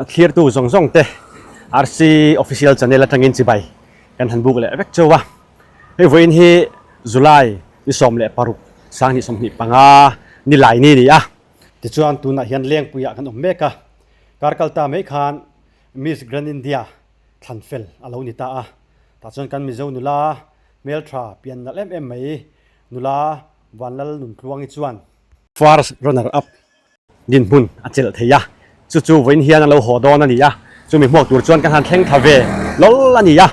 Thlirtu zawng zawng te RC Official Channel atangin chibai kan han buk leh vek chauh a. Hei vawiin hi July ni 16 2025 ni lai ni a ni a. Tichuan tunah hian Lengpuiah kan awm mek a, kar kal ta mai khan Miss Grand India thlan fel a lo ni ta a. Tah chuan kan Mizo nula hmeltha pian nalh em em mai nula Vanlal Nuntluangi chuan First runner up dinhmun a chelh thei a, chu chu vawiin hian a lo haw dawn a ni a, chumi hmuak tur chuan kan han thleng thla ve lawl a ni a,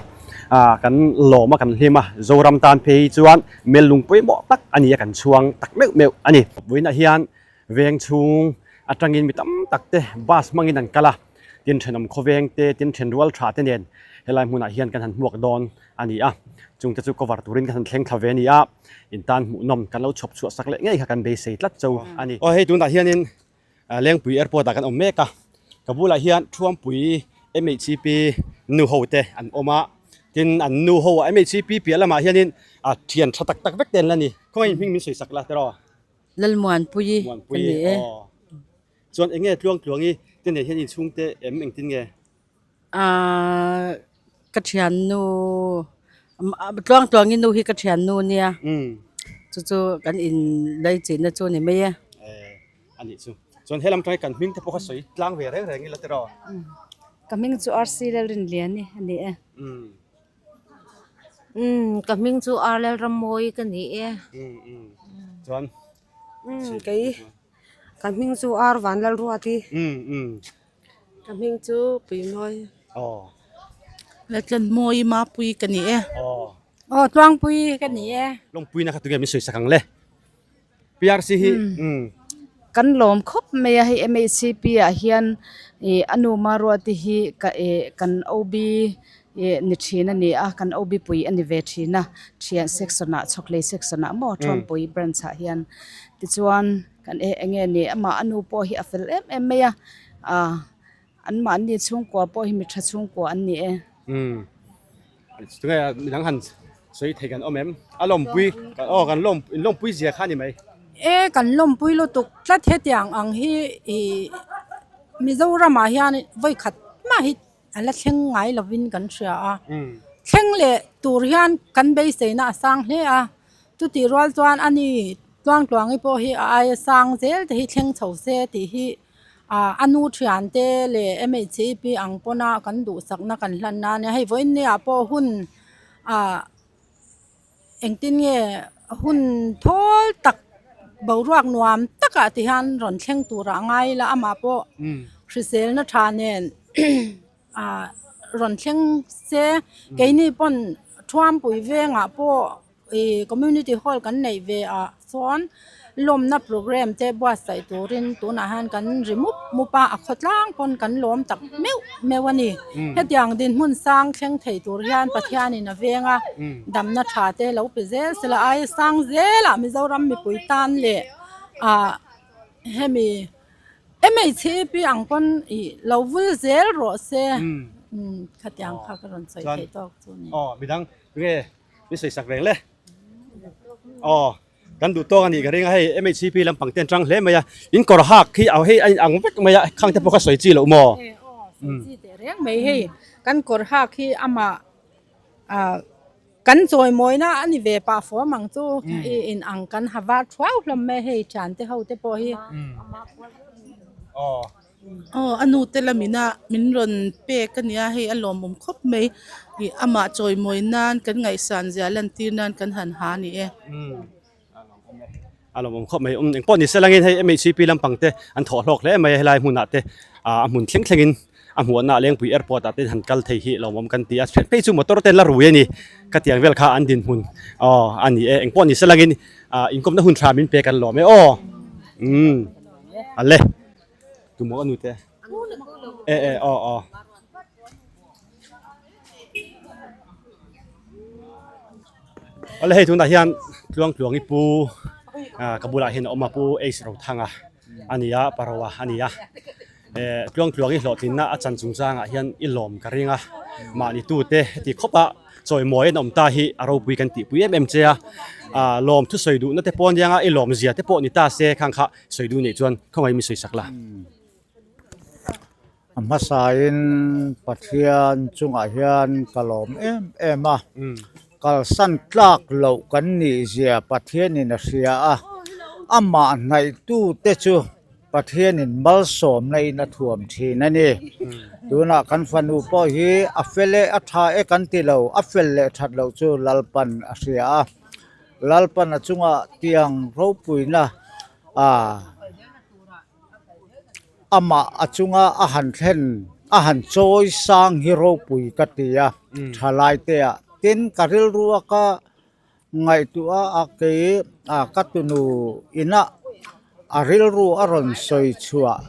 kan lawm a kan hlim a, Zoram tan phei hi chuan mel lung pawimawh tak a ni a kan chhuang tak meuh meuh a ni. Vawiinah hian veng chhung atangin mi tam tak te bus hmangin an kal a, tin thenawm khawveng te, tin thenrual tha te nen helai hmunah hian kan han hmuak dawn a ni a, chungte chu cover turin kan han thleng thla ve a ni a, in tan hmuhnawm kan lo chhawp chhuah sak leh ngei kha kan beisei tlat cho a ni. Aw hei tunah hianin Lengpui airport ah kan awm mek a, ka bulah hian Thuampui MHCP nu ho te an awm a, tin an nu ho ah MHCP piah lamah hianin a thian tha tak tak vek te an la ni, khawngaih in hming min sawi sak la tiraw? Lalmuanpuii ka ni e. Chuan eng nge Tluangtluangi te nen hian inchhungte em engtin nge? Aaa ka thiannu tluangtluangi nu hi ka thiannu nia chu chu kan in laichinna chu ni mai e. A nih chu. Chuan helam tang hi kan hming te pawh kha sawi tlang ve reng reng ila tiraw? Ka hming chu RC Lalrinliani a ni e. Ka hming chu R Lalrammawi ka ni e. Chuan Kei ka hming chu R Vanlalruati. Ka hming chu Puimawi. Aw. Latlanmawi Mapui ka ni e. Aw. Aw Tluangpui ka ni e. Lawngpui na kha tunge min sawi sak ang le. PRC hi umm. Kan lawm khawp mai a hei MHCP ah hian ih a nu Maruati hi ka ih kan OB ih ni thin a ni a kan OB pui a ni ve thin a thian section ah chhawkhlei section ah maw Thuampui branch ah hian tichuan Kan e eng nge ni amah a nu pawh hi a fel em em mai a ah anmahni chhungkua pawh hi mi tha chhungkua an ni e. Umm tunge midang han sawi thei kan awm em a lawmpui aw kan lawm in lawmpui zia kha a ni mai. E kan lawmpui lutuk tlat hetiang ang hi ih Mizoramah hian vawi khat mah hi a la thleng ngai lovin kan hria a thleng leh tur hian kan beiseina a sang hle a chutih rual chuan a ni Tluangtluangi pawh hi a aia sang zel te hi thleng chho se tih hi ah a nu thian te leh MHCP ang pawna kan duhsakna kan hlan na ania hei vawiin ni ah pawh hun ah engtin nge hun thawl tak boruak nuam takah ti hian rawn thleng turah a ngai ila amah pawh hriselna tha nen ah rawn thleng se keini pawn Thuampui vengah pawh. Ih community hall kan neih ve ah chuan lawmna program te buatsaih turin tunah hian kan ri mup mup a a khawtlang pawn kan lawm tak meuh meuh a ni hetiang dinhmun sang thleng thei tur hian Pathianin a veng a damna tha te lo pe zel sela aia sang zelah Mizoram mipui tan leh ah hemi MHP ang pawn ih lo vul zel rawh se khatiang kha ka rawn sawi theih tawk chu a ni. Aw midang nge Min sawi sak reng le. Aw kan duh tawk a nih ka ring a hei MHCP lampang te an tang hle mai a in kawr hak hi a hei a in ang vek mai a khang te pawh kha sawi chi loh maw. E aw sawi chi teh reng mai hei kan kawr hak hi amah ah kan chawimawina a ni ve pah fawm ang chu i in ang kan ha var thuau hlawm mai hei thiante ho te pawh hi. Aw Aw a nu te lamina min rawn pek a nia hei a lawmawm khawp mai ih amah chawimawi nan kan ngaihsan zia lantir nan kan han ha a ni e. A lawmawm khawp mai um engpawh ni se langin hei MHCP lampang te an thawh hlawk hle mai a helai hmunah te ah a hmun thleng thlengin a hmuahna Lengpui airport ah te han kal thei hi lawmawm kan ti a then phei chu motor te an la rui a ni khatiang vel kha an dinhmun aw a ni e engpawh ni se langin ah inkawmna hun tha min pek an lawm e aw umm a le. Tumaw a nute? E e aw aw. Awle hei tunah hian Tluangtluangi pu ka bulah hian a awm a pu Ace Rothanga a ni a Paroa a ni a Tluangtluangi hlawhtlinna a chan chungchangah hian i lawm ka ring a mahni tute heti khawp a. Chawimawi an awm ta hi a ropui kan tihpui em em che a, lawm thusawi duhna te pawh anianga i lawm zia te pawh ni ta se khang kha sawi duh neih chuan khawngaih mi sawi sak la. A hmasain Pathian chungah hian ka lawm em em a, kalsan tlak loh kan nih zia Pathianin a hria a, amah hnaihtute chu Pathianin malsawmna in a thuam thin a ni. Tunah kan fanu pawh hi a fel e, a tha e kan ti lo, a fel leh that loh chu Lalpan a hria a. Lalpan a chungah tiang ropuina ah amah a chunga a han thlen a han chawi sang hi ropui ka ti a, thalai te ah. Tin, ka rilru a ka Ngaihtuah a kei a ka tunu inah a rilru a rawn sawi chhuah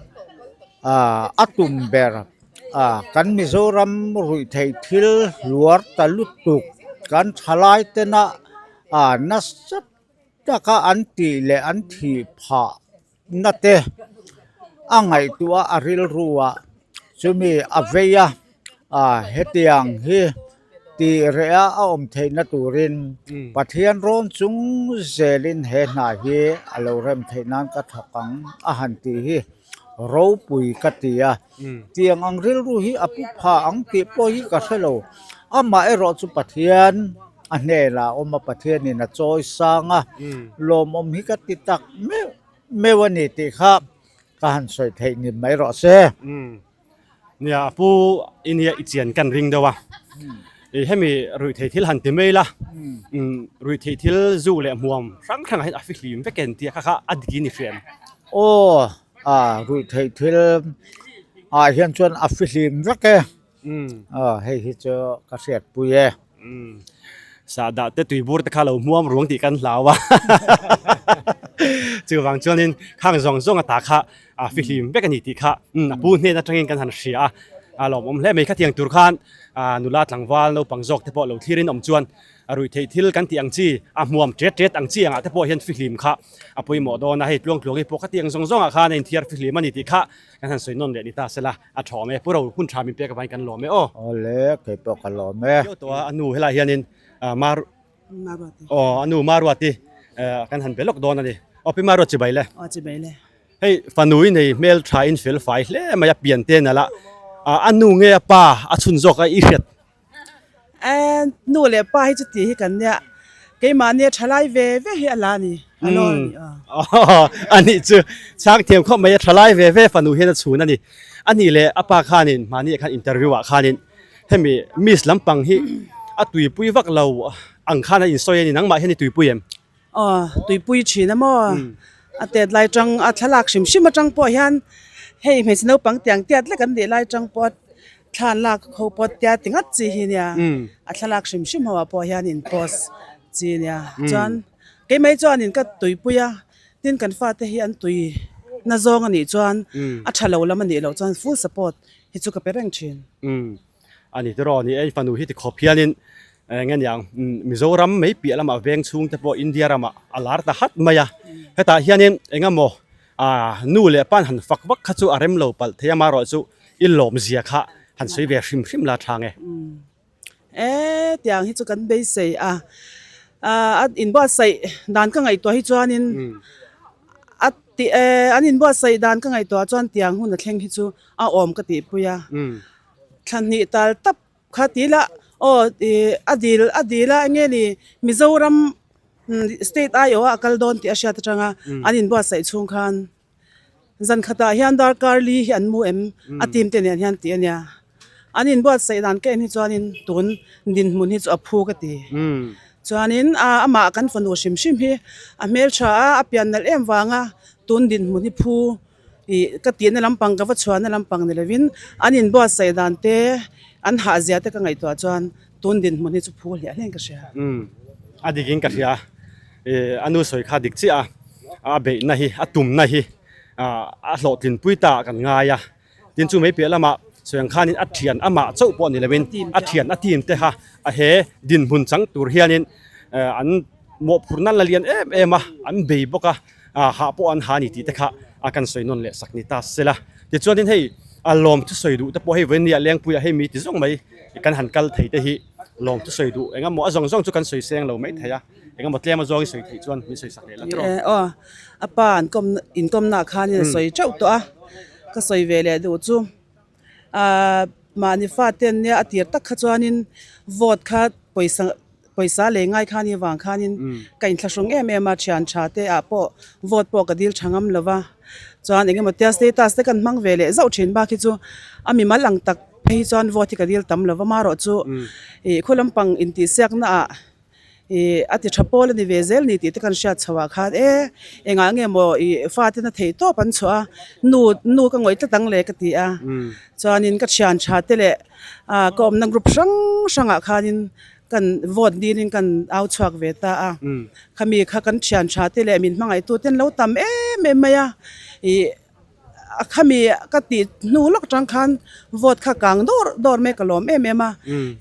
a tum ber a kan Mizoram ruihtheih thil hluar ta lutuk kan thalai tena a nasa taka an tih leh an thih phah na te a ngaihtuah a rilru ah chumi a vei a ah hetiang hi tih reh a a awm theihna turin Pathian rawn chung zelin he hna hi a lo rem theih nan ka thawk ang a han tih hi ropui ka ti a tiang ang rilru hi a pu pha ang tih pawh hi ka hre lo amah erawh chu Pathian a hnenah a awm a Pathianin a chawi sang a lawmawm hi ka ti tak meuh meuh a ni tih kha ka han sawi theih ni mai rawh se. Nia a pu i nia i chian kan ring deuh a i hemi ruih theih thil han ti mai la ruih theih thil zu leh hmuam hrang hrang ah hian a fihlim vek em tih kha kha a dik in i hria em? Aw a ruih theih thil ah hian chuan a fihlim vek e. Aw hei hi chu ka hriatpui e. Sahdah te tuibur te kha lo hmuam ruang tih kan hlau a. Chuvang chuanin khang zawng zawng ata kha a fihlim vek a ni tih kha a pu hnen atangin kan han hria a. A lawmawm hle mai khatiang tur khan nula tlangval naupang zawk te pawh lo thlirin awm chuan a ruih theih thil kan tih ang chi a hmuam tet tet ang chi angah te pawh hian fihlim kha a pawimawh dawn a. Hei tluang tluang hi pawh khatiang zawng zawngah khan a inthiar fihlim a ni tih kha kan han sawi nawn leh ni ta sela. A thawm e, Pu Ro hun tha min pek avangin kan lawm e aw. Awle, kei pawh ka lawm e. Kio tawh a, a nu helaiah hianin Mar aw a nu Maruati kan han be lawk dawn a ni. Aw Pi Maruat chibai le. Aw chibai le. Hei fanu i nei hmel tha in fel fai hle mai a pian te nalh a, a nu nge a pa a chhun zawk a i hriat. Nu leh pa hi chuti hi kan nia, keimahni a thalai ve ve hi a la ni, a lo a ni aw. A nih chu chhang thiam khawp mai a thalai ve ve fanu hian a chhun a ni. A nih leh a pa khanin mahni ah khan interview ah khanin hemi miss lampang hi a tuipui vak lo ang khan a insawi a ni, nangmah hian i tuipui em? Aw, tuipui thin a maw? A tet lai tang a thlalak hrim hrim atang pawh hian hei hmeichhe naupang tiang tiat lek an nih lai tang pawh thla an lak ho pawh tia ti ngat chi hi nia a thlalak hrim hrim ho ah pawh hian in post chi nia chuan keimah chuanin ka tuipui a tin kan fate hi an tui na zawng a nih chuan a tha lo lam a nih loh chuan full support hi chu ka pe reng thin. A ni tiraw ni e, fanu hi ti khawp hianin eng nge niang Mizoram mai piah lamah veng chhung te pawh India ramah a lar ta hat mai a, hetah hianin eng emaw nu leh pa han fak vak kha chu a rem lo palh thei a, amaherawh chu i lawm zia kha han sawi ve hrim hrim la tha nge. E tiang hi chu kan beisei a, a inbuatsaih dan ka ngaihtuah hi chuanin a ti an inbuatsaih dan ka ngaihtuah chuan tiang hun a thleng hi chu a awm ka tihpui a. Thla hnih tal tap kha ti ila aw ih a dil a dil a enge ni Mizoram state aiawh a kal dawn tih a hriat atanga an inbuatsaih chhung khan zan khatah hian darkar li hi an mu em a team te nen hian tih a nia an inbuatsaih dan ka en hi chuanin tun dinhmun hi chu a phu ka ti chuanin amah kan fanu hrim hrim hi a hmeltha a a pian nalh em vanga tun dinhmun hi phu Ih ka tihna lampang ka va chhuahna lampang ni lovin an inbuatsaih dan te an hah zia te ka ngaihtuah chuan tun dinhmun hi chu phu hliah hliah in ka hria. Umm a dik in ka hria ih a nu sawi kha dik chiah a a beihna hi a tumna hi ah a hlawhtlinpui ta ah kan ngai a tin chu mai piah lamah sawi ang khanin a thian amah chauh pawh ni lovin a thian a team te kha a he dinhmun chang tur hianin an mawhphurhna la lian em em a an bei bawk a. ah hah pawh an ha a ni tih te kha a kan sawi nawn leh sak ni ta sela. Tichuanin hei a lawm thu sawi duh te pawh hei vawinia lengpuiah hei mi ti zawng mai kan han kal thei te hi Lawm chu sawi duh eng emaw a zawng zawng chu kan sawi seng lo mai thei a, eng emaw tlem a zawngin sawi theih chuan min sawi sak leh la tiraw. Aw, a pa an kawm inkawmna ah khanin a sawi teuh tawh a, ka sawi ve leh duh chu ahh mahni fate an nia a tir tak kha chuanin vote kha pawisa pawisa lei ngai kha ni vang khanin ka inthlahrung em em a thian tha te ah pawh vote pawh ka dil tha ngam lo va chuan eng emaw tia status te kan hmang ve leh zauh thin bak hi chu a mimal ang tak phei hi chuan vote hi ka dil tam lo va marawh chu ih khaw lampang intihsiakna ah ih a ti tha pawl a ni ve zel ni tih te kan hriat chhoh ah khan e engah nge maw ih fate na theih tawp an chhuah a nu nu ka ngawih tlat ang le ka ti a chuanin ka thian tha te leh ah ka awmna group hrang hrangah khanin kan vote dilin kan au chhuak ve ta a khami kha kan thian tha te leh min hmangaih tu te an lo tam em em mai a ih a khami ka tih hnu lawk atang khan vote kha kang dawr dawr mai ka lawm em em a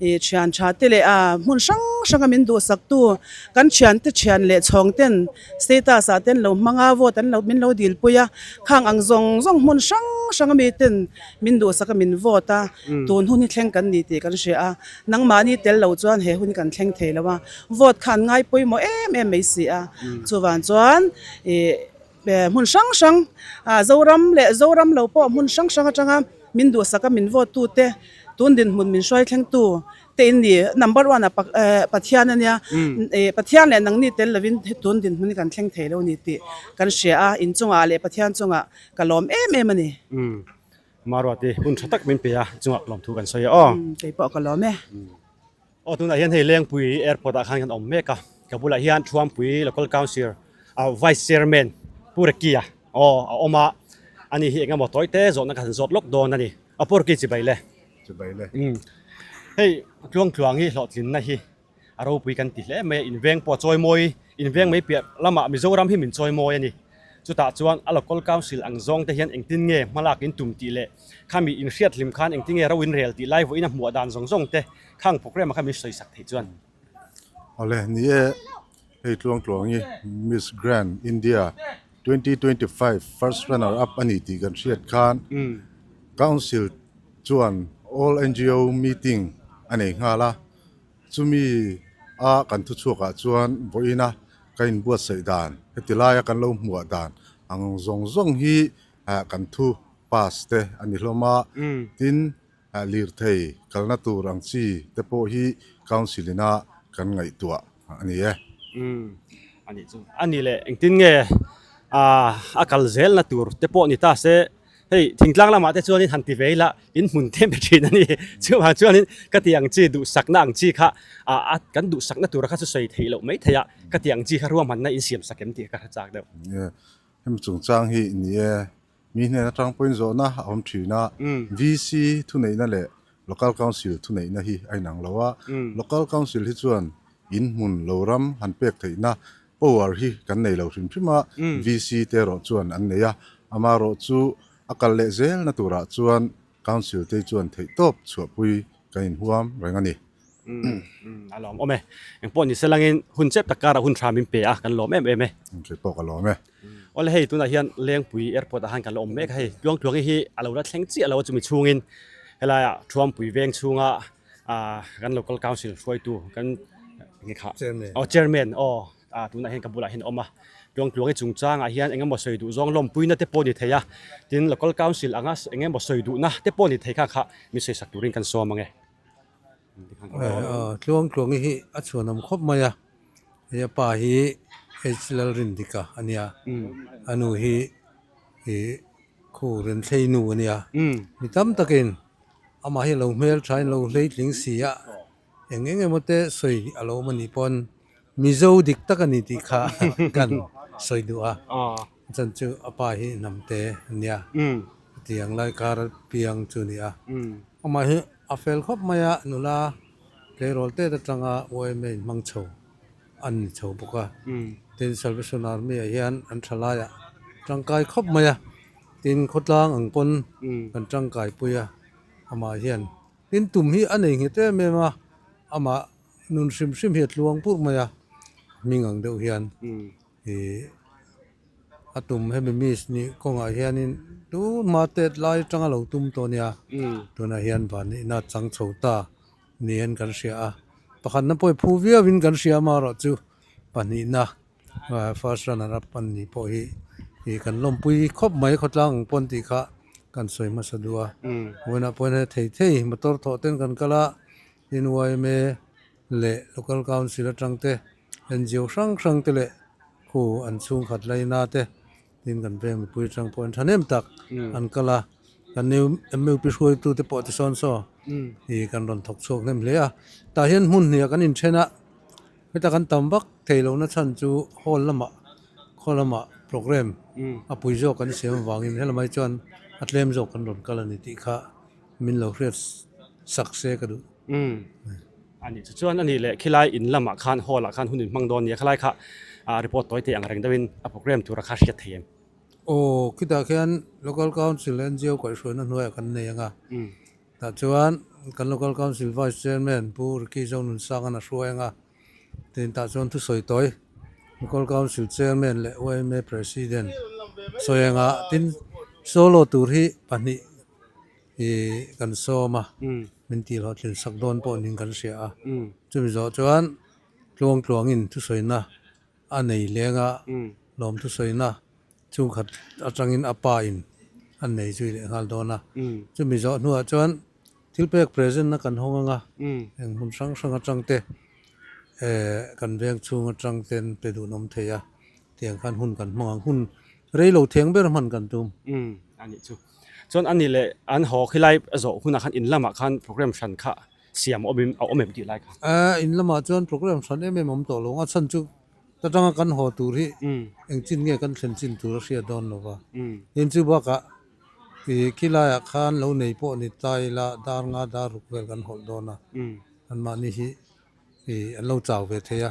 ih thian tha te leh a hmun hrang hrang a min duhsak tu kan thian te thian leh chhawng ten status ah te an lo hmang a vote an lo min lo dil pui a khang ang zawng zawng hmun hrang hrang ami ten min duhsak a min vote a tun hun hi thleng kan ni tih kan hria a nangmahni tel lo chuan he hun hi kan thleng thei lo a vote kha an ngai pawimawh em em mai si a chuvang chuan ih Hmun hrang hrang Zoram leh Zoram lo pawh hmun hrang hrang atanga min duhsak a min vote tu te tun dinhmun min hruai thleng tu te in ni. Number one ah Pathian a nia. Pathian leh nangni tel lovin tun dinhmun hi kan thleng thei lo ni tih kan hria a, inchungah leh Pathian chungah ka lawm em em a ni. Maruati hun tha tak min pe a, chungah lawmthu kan sawi a aw. Kei pawh ka lawm e. Aw tunah hian hei Lengpui airport ah khan kan awm mek a, ka bulah hian Thuampui local council ah vice chairman Pu Rekia aw a awm a, ani hi engemaw tawi te zawhna ka han zawt lawk dawn a ni. Aw Pu Reki chibai le. Chibai le. Umm hei Tluangtluang hi hlawhtlinna hi a ropui kan ti hle mai a, inveng pawh a chawi mawi, inveng mai piah lamah Mizoram hi min chawi mawi a ni. Chutah chuan a local council ang zawng te hian engtin nge hmalak in tum tih leh khami inhriat hlim khan engtin nge ro in rel tih lai vawiin a hmuah dan zawng zawng te Khang programme kha min sawi sak theih chuan. Awle, ni e, hei Tluangtluangi Miss Grand India 2025 first runner up a ni tih kan hriat khan Council chuan All NGO meeting a nei nghal a, chumi a kan thuchhuakah chuan vawiina ka inbuatsaih dan, heti laia kan lo hmuah dan ang zawng zawng hi kan thu pass te a ni hlawm a, tin Lirthei kalna tur ang chi te pawh hi Council ina kan ngaihtuah a ni e. Umm a nih chu. A nih leh engtin nge a kal zelna tur te pawh ni ta se, hei thingtlang lamah te chuanin han ti ve ila in hmun them thin a ni. Chuvang chuanin ka ti ang chi duhsakna ang chi kha a kan duhsakna tura kha chu sawi theih loh mai theih a, ka ti ang chi kha ruahmanna in siam sak em tih ka hre chak deuh. Hemi chungchang hi ni e. Mi hnen atang pawhin zawhna a awm thin a, VC thuneihna leh Local Council thuneihna hi a inang lo a, Local Council hi chuan in hmun lo ram han pek theihna power hi kan nei lo hrim hrim a, VC te erawh chuan an nei a, amaherawh chu a kal leh zelna turah chuan Council te chuan theihtawp chhuahpui kan inhuam reng a ni. A lawm awm e. Engpawh ni se langin hun chep tak karah hun tha min pe a, kan lawm em em e. Kei pawh ka lawm e. Awle hei tunah hian Lengpui airport ah khan kan la awm mek a hei, Tluangtluangi hi a lo la thleng chiah lo a chumi chhungin helaiah Thuampui veng chhunga ah kan local council hruaitu kan nge kha aw chairman aw ah tunah hian ka bulah hian a awm a, Tluangtluangi chungchangah hian eng emaw sawi duh zawng lawmpuina te pawh ni thei a, tin local council anga eng emaw sawi duhna te pawh ni thei kha kha min sawi sak turin kan sawm ang e. Tluangtluangi hi a chhuanawm khawp mai a, hei a pa hi H Lalrindika a nia, a nu hi ih khu Renthlei nu a nia, mi tam takin amah hi a lo hmel thain a lo hleitling si a, eng eng emaw te sawi a lo awm a nih pawn Mizo dik tak a ni tih kha kan sawi duh a, chan chu a pa hi hnamte a nia, hetiang lai kar piang chu a ni a, amah hi a fel khawp mai a, nula tleirawl tet atanga YMA in hmang chho an ni chho bawk a, tin Salvation Army ah hian an tha laiah tangkai khawp mai a, tin khawtlang ang pawn kan tangkai pui a, amah hian tin tum hi a nei nghet em em a, amah nun hrim hrim hi a tluang purh mai a, hming ang deuh hian ih a tum hemi miss nih kawngah hianin tun hma tet lai atanga lo tum tawh a nia tunah hian vanneihna a chang chho ta niin kan hria a. Pakhatna pawh hi phu viauin kan hria amaherawhchu pahnihna first runner up an nih pawh hi ih kan lawmpui khawp mai khawtlang ang pawn tih kha kan sawi hmasa duh a. Vawiinah pawhin hei thei thei motor thawh ten kan kal a, tin yma leh local council atang te ngo hrang hrang te leh khu an chhungkhat laina te tin kan veng mipui atang pawh an thahnem tak an kal a kan new mup hruaitu te pawh ti sawn saw ih kan rawn thawk chhuak hnem hle a tah hian hmun hnih ah kan inthen a heta kan tam vak thei lohna chhan chu hall lamah khaw lamah program a pui zawk kan siam avangin helamah hi chuan a tlem zawk kan rawn kal a ni tih kha min lo hriat sak se ka duh. A nih chu chuan a nih leh khilai in lamah khan hall ah khan hun in hmang dawn nia khalai kha report tawi teh ang reng deuhin a program tura kha hriat thei em? Aw khitah khian Local Council ngo kaihhruaina hnuaiah kan nei ang a, tah chuan kan Local Council Vice Chairman Pu Ricky Zonunsanga'n a hruai ang a, tin tah chuan thusawi tawi Local Council Chairman leh yma President sawi ang a, tin solo tur hi pahnih ih kan sawm a, min tih hlawhtlin sak dawn pawh niin kan hria a, chumi zawh chuan tluang tluangin thusawina a nei leng a, lawm thusawina chungkhat atangin a pa in a nei zui leh nghal dawn a, chumi zawh hnuah chuan thil pek present na kan hawng ang a, eng hmun hrang hrang atang te eh kan veng chhung atang ten pe duh awm thei a, tiang khan hun kan hmang ang, hun rei lo theng ber hman kan tum. A nih chu. Chuan ani leh an haw khilai a zawh hunah khan in lamah khan program hran kha siam a awm a awm em tih lai kha? In lamah chuan program hran em em a awm tawh lo. A chhan chu ta tanga kan haw tur hi engchin nge kan thlen chin tur a hriat dawn lo va. Tin chu bakah ih khilaiah khan lo nei pawh ni ta ila dar nga dar ruk vel kan hawlh dawn a. Anmahni hi ih an lo chau ve thei a.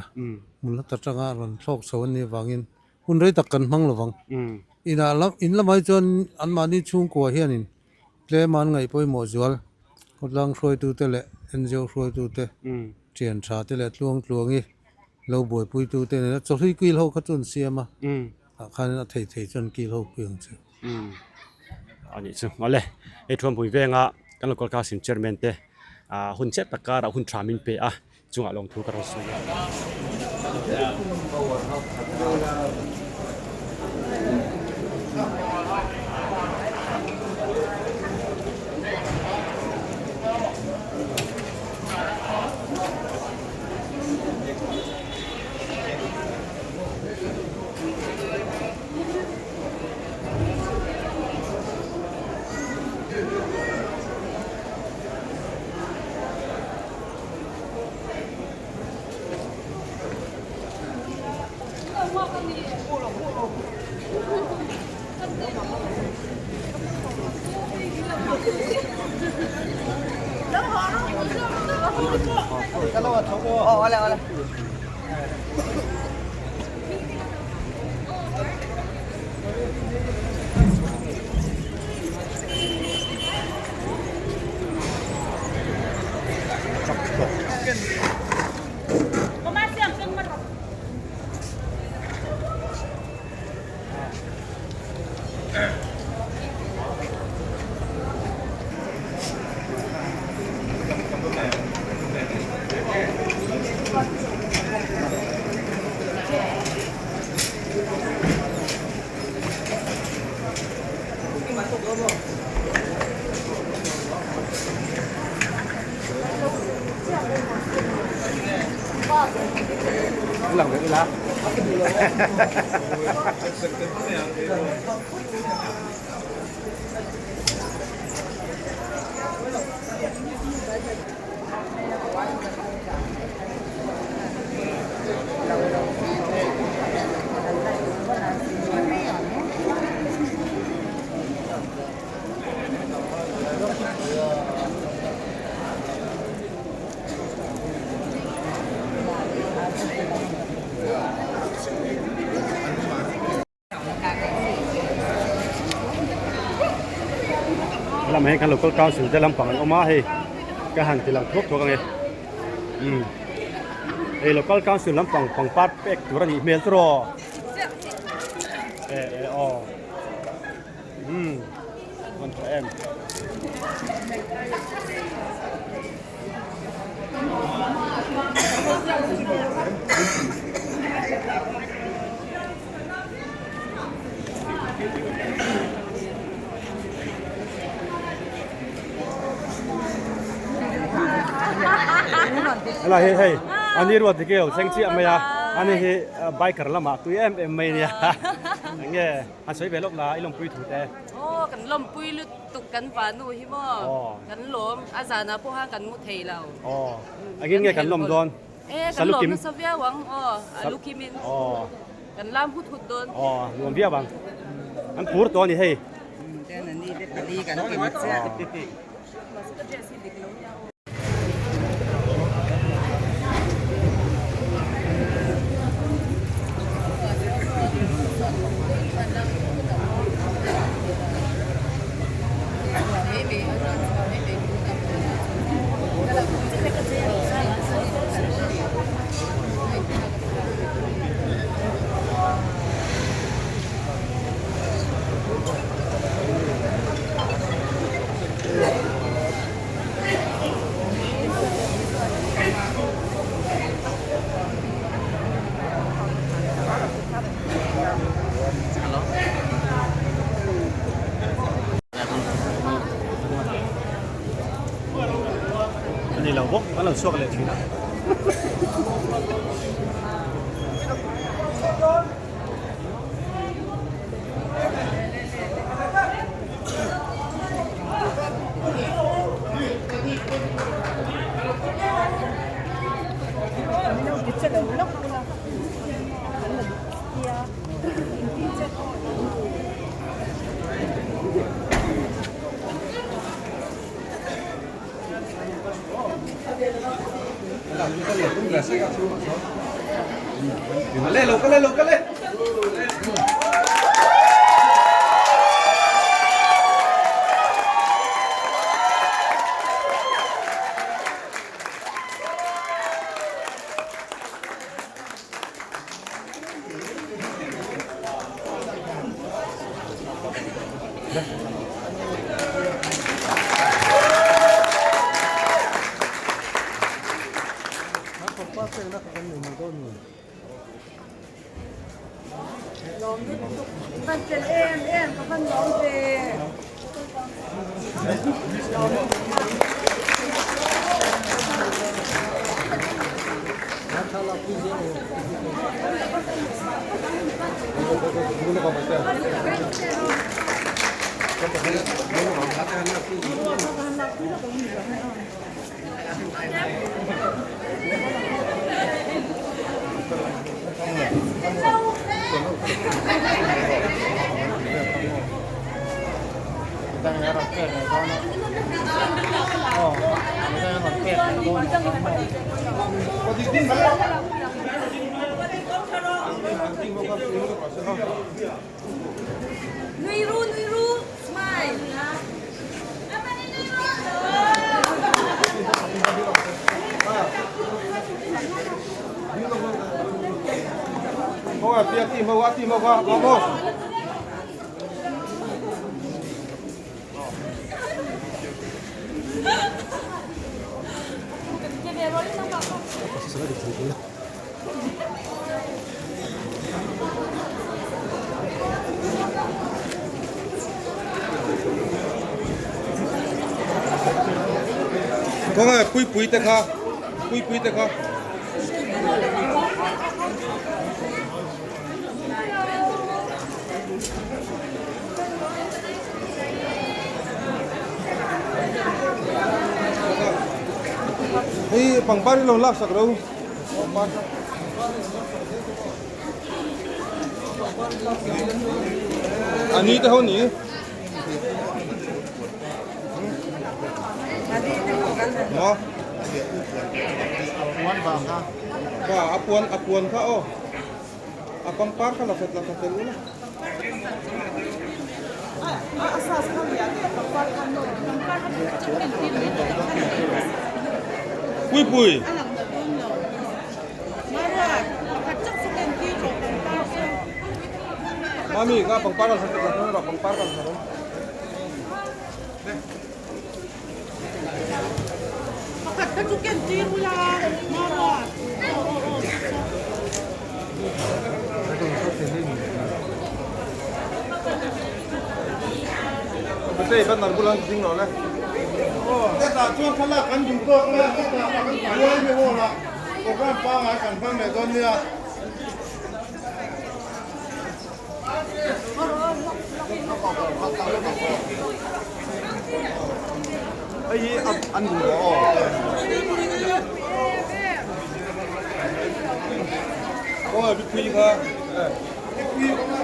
Hmun hla ta tanga rawn thlawk chho an nih avangin Hun rei tak kan hmang lovang. Inah lam in lamah hi chuan anmahni chhungkua hianin tlem an ngaih pawimawh zual. Khawtlang hruaitute leh ngo hruaitute, thian tha te leh tluang tluangi lo buaipuitute nena chawhlui kil ho kha chu an siam a, tah khanin a thei thei chuan kil ho pui ang che. A nih chu awle hei Thuampui venga kan local council chairman te hun chiah tak karah hun tha min pe a. Chungah lawngthu ka rawn sawi a. Helam ah hian kan local council te lampang an awm a hei ka han ti lang thuak thuak ange umm hei local council lampang pangpar pek tur a nih hmel tawh aw eh eh aw umm a van tha em. Helai hi hei ani ruat dik ilo thleng chiah mai a ani hi biker lamah tui em em mai ania enge han sawi ve lawk la i lawmpui thu te. Aw kan lawmpui lutuk kan vanu hi maw kan lawm a zanah pawh khan kan mu thei lo. Aw engin nge kan lawm dawn? E kan lawm nasa viau ang aw a lukim in kan lam hut hut dawn. Aw nuam viau ang an phur tawh a ni hei. A ni lo bawk an lo chhuak leh thin a. Kawng pui pui te kha pui pui te kha. Hei pangpar hi lo lak sak ro. A ni te ho ni. Maw? Ba a puan a puan kha aw. A pangpar kha la khat la khat tel ula. Pui pui. Mami ka pangpar la khat la khat pangpar ka la Pakhat kha chu ken tir ula Mama aw aw aw Hetah chuan thlalak kan duh tawk a, hetah kan buai mi hall ah program pangngai kan hmang leh dawn nia. Hei hi an duh lo aw. Aw bipui kha. Bipui kha.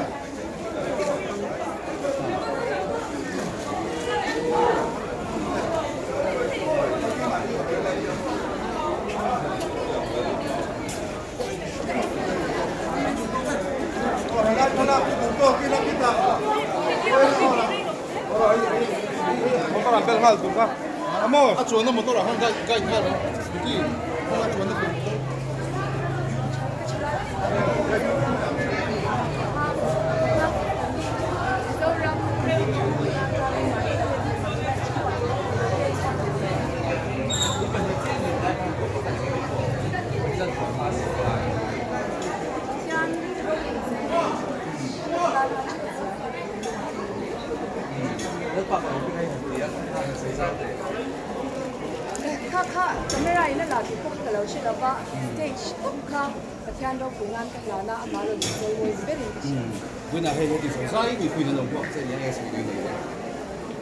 Kha kha camera in a la tih pawh ka lo hre lo va, stage tawp kha Pathian ropui nan ka hlan a, amah rawn inchawimawi berin ka hria. Vawiinah hei heti sawi zai mipui an lo buak che nia nge sawi tui nei le?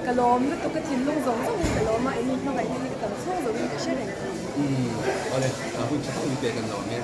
Ka lawm lutuk ka thinlung zawng zawngin ka lawm a, eng hmangaihna hi ka tam chhung zawngin ka hre reng thei. Umm awle, hun tha tak min pek an lo ang e.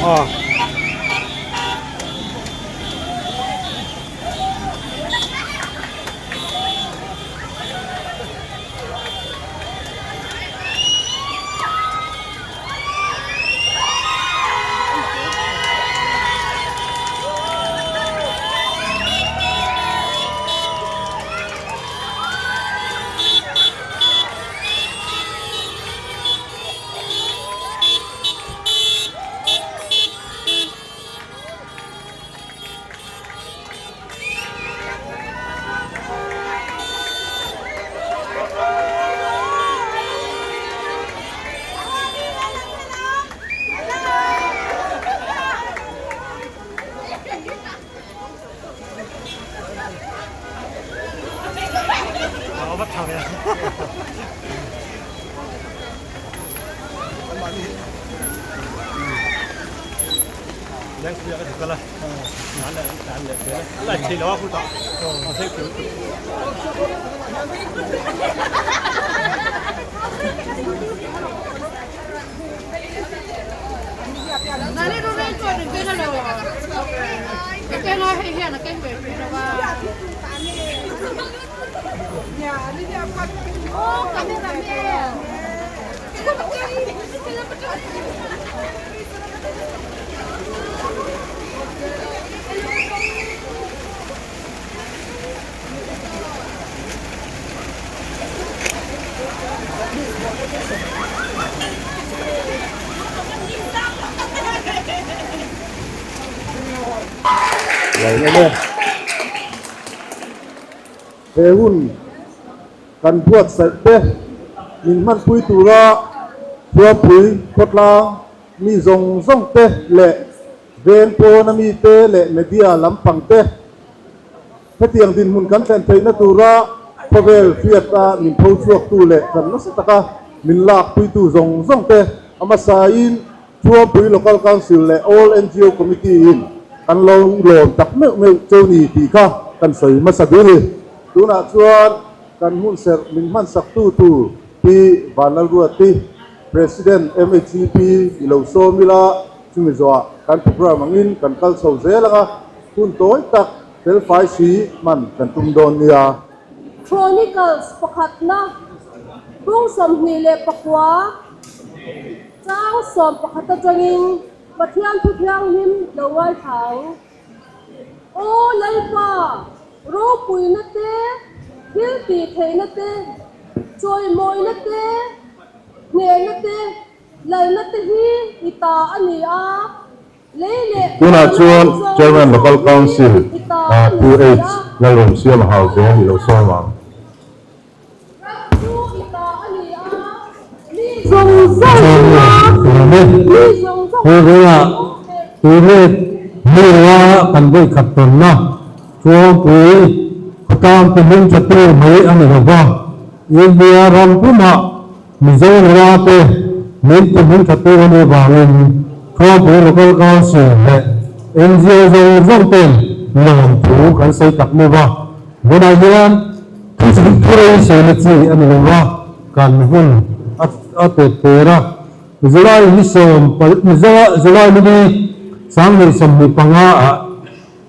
Aw. He hun kan buatsaih te min hmanpui tura Thuampui khawtlang mi zawng zawng te leh veng pawna mite leh media lampang te hetiang dinhmun kan thlen theihna tura khawvel hriata min tho chhuaktu leh kan nasa taka min lakpuitu zawng zawng te a hmasain Thuampui Local Council leh All NGO Committee in kan lo lawm tak meuh meuh cheu ni tih kha kan sawi hmasa duh ni. Tunah chuan kan hmun serh min hmansaktu tur Pi Vanlalruati, President MHEP i lo sawm ila, chumi zawhah kan program angin kan kal chho zel ang a, hun tawi tak felfai si hman kan tum dawn nia. Chronicles pakhatna bung 29. Chang 11 atangin Pathian thu thianghlim lo ngaithla ang. Aw Lalpa, ropuina te, thil tih theihna te, chawimawina te, hnehna te, lalna te hi i ta a ni a, lei leh Tunah van chuan zawng Chairman zawng Local hi Council i ta a ni Pu si H a. Lalremsiama Hauze i lo sawm ang. Hei tuilet hmela kan vawi khat tawnna Chuangpui khawtlang kumin thatu mai a ni lo va, India ram pumah Mizo nula te min kumin thatu a nih vangin Chuangpui Local Council leh NGO zawng zawng ten lawmthu kan sawi tak meuh va, tunah hian Thurei sawi chi a ni lo a, kan hun a pet per a. July ni sawm July ni ni 2025 ah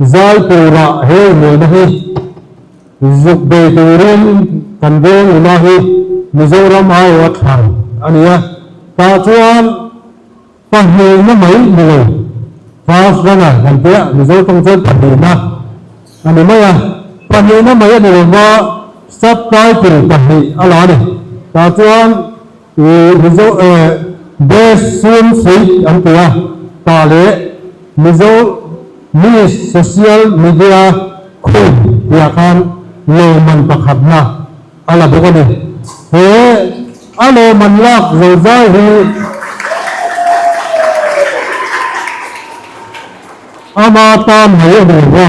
zai turah he mawina hi zuk bei turin kan veng ula hi Mizoram aiawh a thlan a ni a. Tah chuan Pahnihna mai ni lo, first runner kan tia, Mizo tawng chuan pahnihna a ni mai a, pahnihna mai a ni lo va, sub title pahnih a la a ni. Tah chuan ih Mizo eh Best Swim Suit an ti a, tah leh Mizo Miss Social Media Queen tihah khan lawmman pakhatna a la bawk a ni. He a lawmman lak zo zai hi ama tan mai a ni lo va,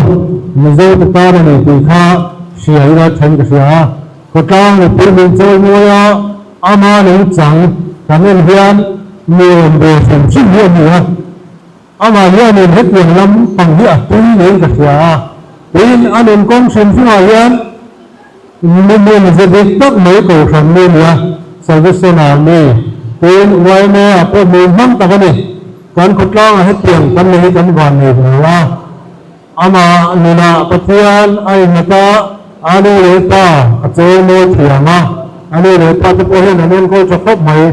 Mizo te tan a ni tih kha hria ila then ka hria a. Khawtlang mipui min chawi mawi a, ama lo chang kan en hian nuam ve hrim hrim hi a ni a. Amah hianin hetiang lam pang hi a tui niin ka hria a, tin a nun kawng hrim hrimah hian Mumin ze dik tak mai kohhran mi a ni a, Salvation Army, tin YMA ah pawh mi hmang tak a ni. Kan khawtlangah hetiang kan nei hi kan van nei hle a. Amah nunah Pathian a innghat a, a nu leh pa a chawi mawi thiam a, a nu leh pa te pawh hian an enkawl tha khawp mai.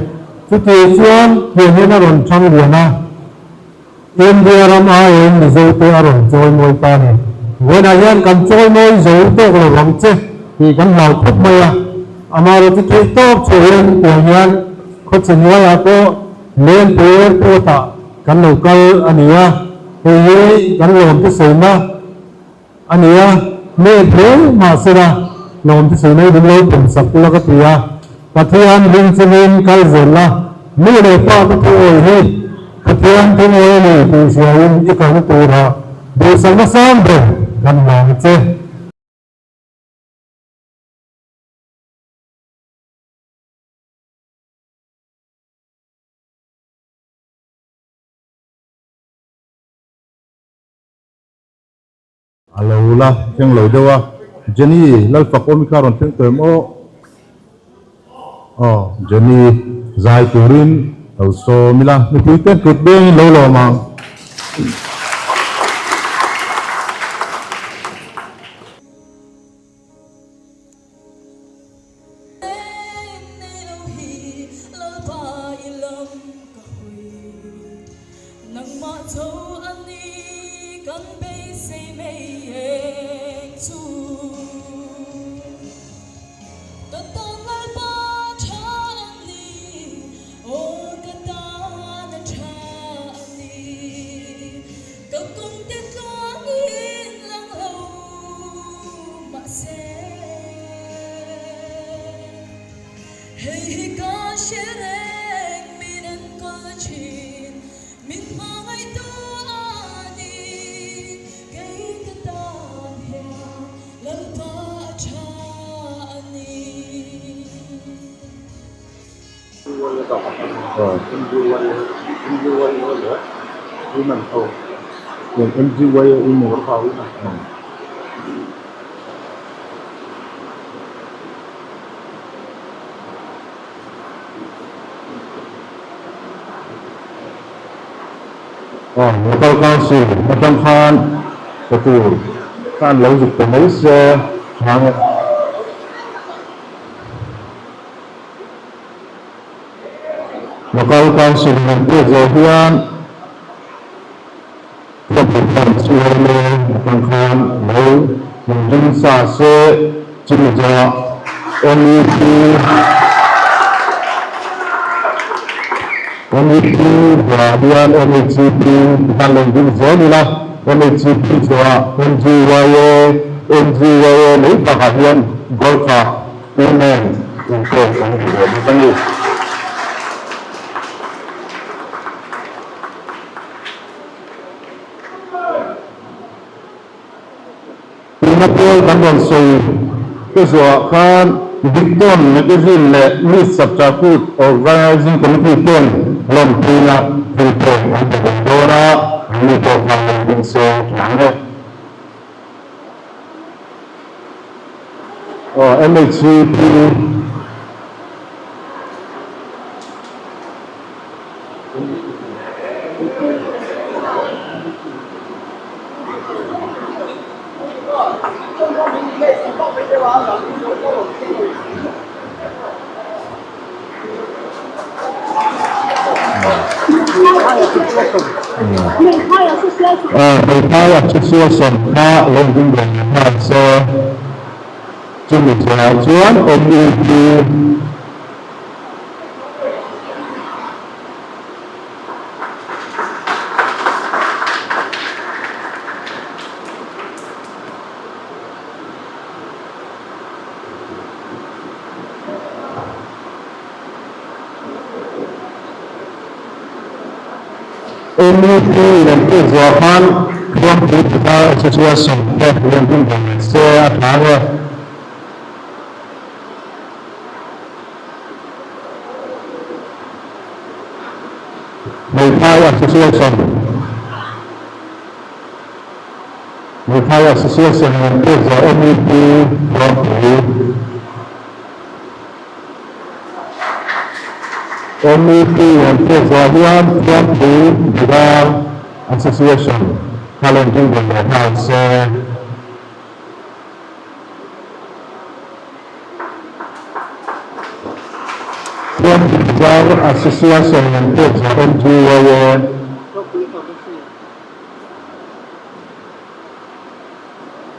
Chuti chuan tiang hian a rawn chang lian a. India ram aiin Mizote a rawn chawi mawi ta a ni. Vawiinah hian kan chawi mawi zo tawk lo vang che tih kan hlau khawp mai a. Amaherawh chu theih tawp chhuah hian tiang hian khawchhinghuaiah pawh Lengpui Airport ah kan lo kal a ni a, hei hi kan lawmte sawina a ni a, hmel hle mahsela lawmte sawina hi min lo pawm sak ula ka ti a, Pathian ring chungin kal zel la, nu leh pa te thu awi hi Pathian thu awi a ni tih hriain i kalna turah duhsakna sang ber kan hlang che. A lo la thleng lo deuh a, Jenny Lalfak awm i kha rawn thleng tawh em aw? Aw Jenny zai turin lo sawm ila, mipui te kut bengin lo lawm ang. Local Council atang khan pe tur khan lo zuk pe mai se chhang e. Local Council in an pek zawh hian Khawpui khan CLA atang khan lo inring sa se chumi zawhah MEP MEP buah hian MECP khan lo inring zel ila MECP zawhah MGYA MGYA mai bakah hian Gorkha Women inpek an ni ve bawk a ni. Tuna pawl kan rawn sawi te zuahah khan Victon Magazine leh Miss Sapchakut Organizing Committee ten lawmpuina thil pek an pe ve dawn a, anni pawh khan lo ding se tlang e. Aw MHCP. Hmeichhia Association kha lo ding ve nghal se chumi zirah chuan MEP MEP lem pek zuah khan Thuampui Putar Association te lem hun ve mai se a tha ang e. Hmeichhai Association Hmeichhai Association lem pek zuah MEP Thuampui. MEP an pek zawh hian Thiampui Bazar Association kha lo inpui ve leh nghal se. Thiampui Bazar Association an pek zawh MGYA.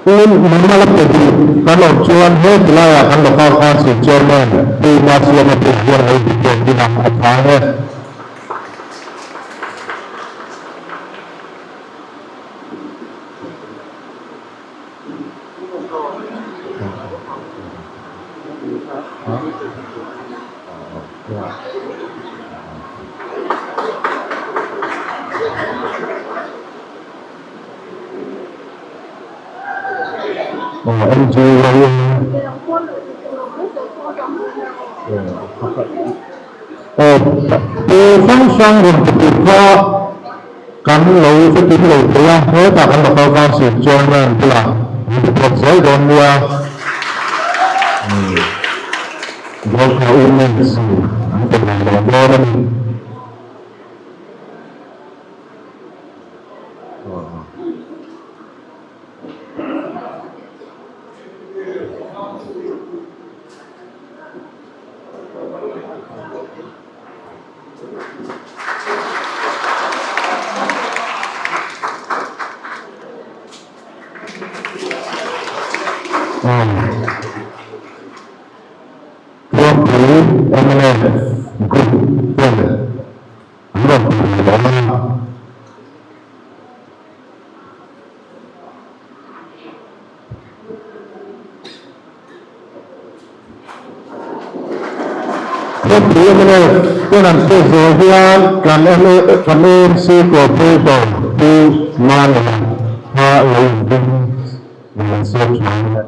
Tin, Mumala pe duh kan awm chuan he tilaiah kan Local Council Chairman Pu Masiama pawh hian a inti pek ding ang a chhang e. Pu hrang hrang rawn ti tur kha kan lo hretin lo thei a, hetah kan Local Council Chairman bulah min ti phawt zel dawn nia. Gorkha Women's an pe ve leh dawn a ni. Thuampui mnf group ten an rawn ti ve dawn a. Thuampui mnf ten an pek zawh hian kan kan AMC Coordinator Pu Manena kha lo inbeng ve se tha ang e.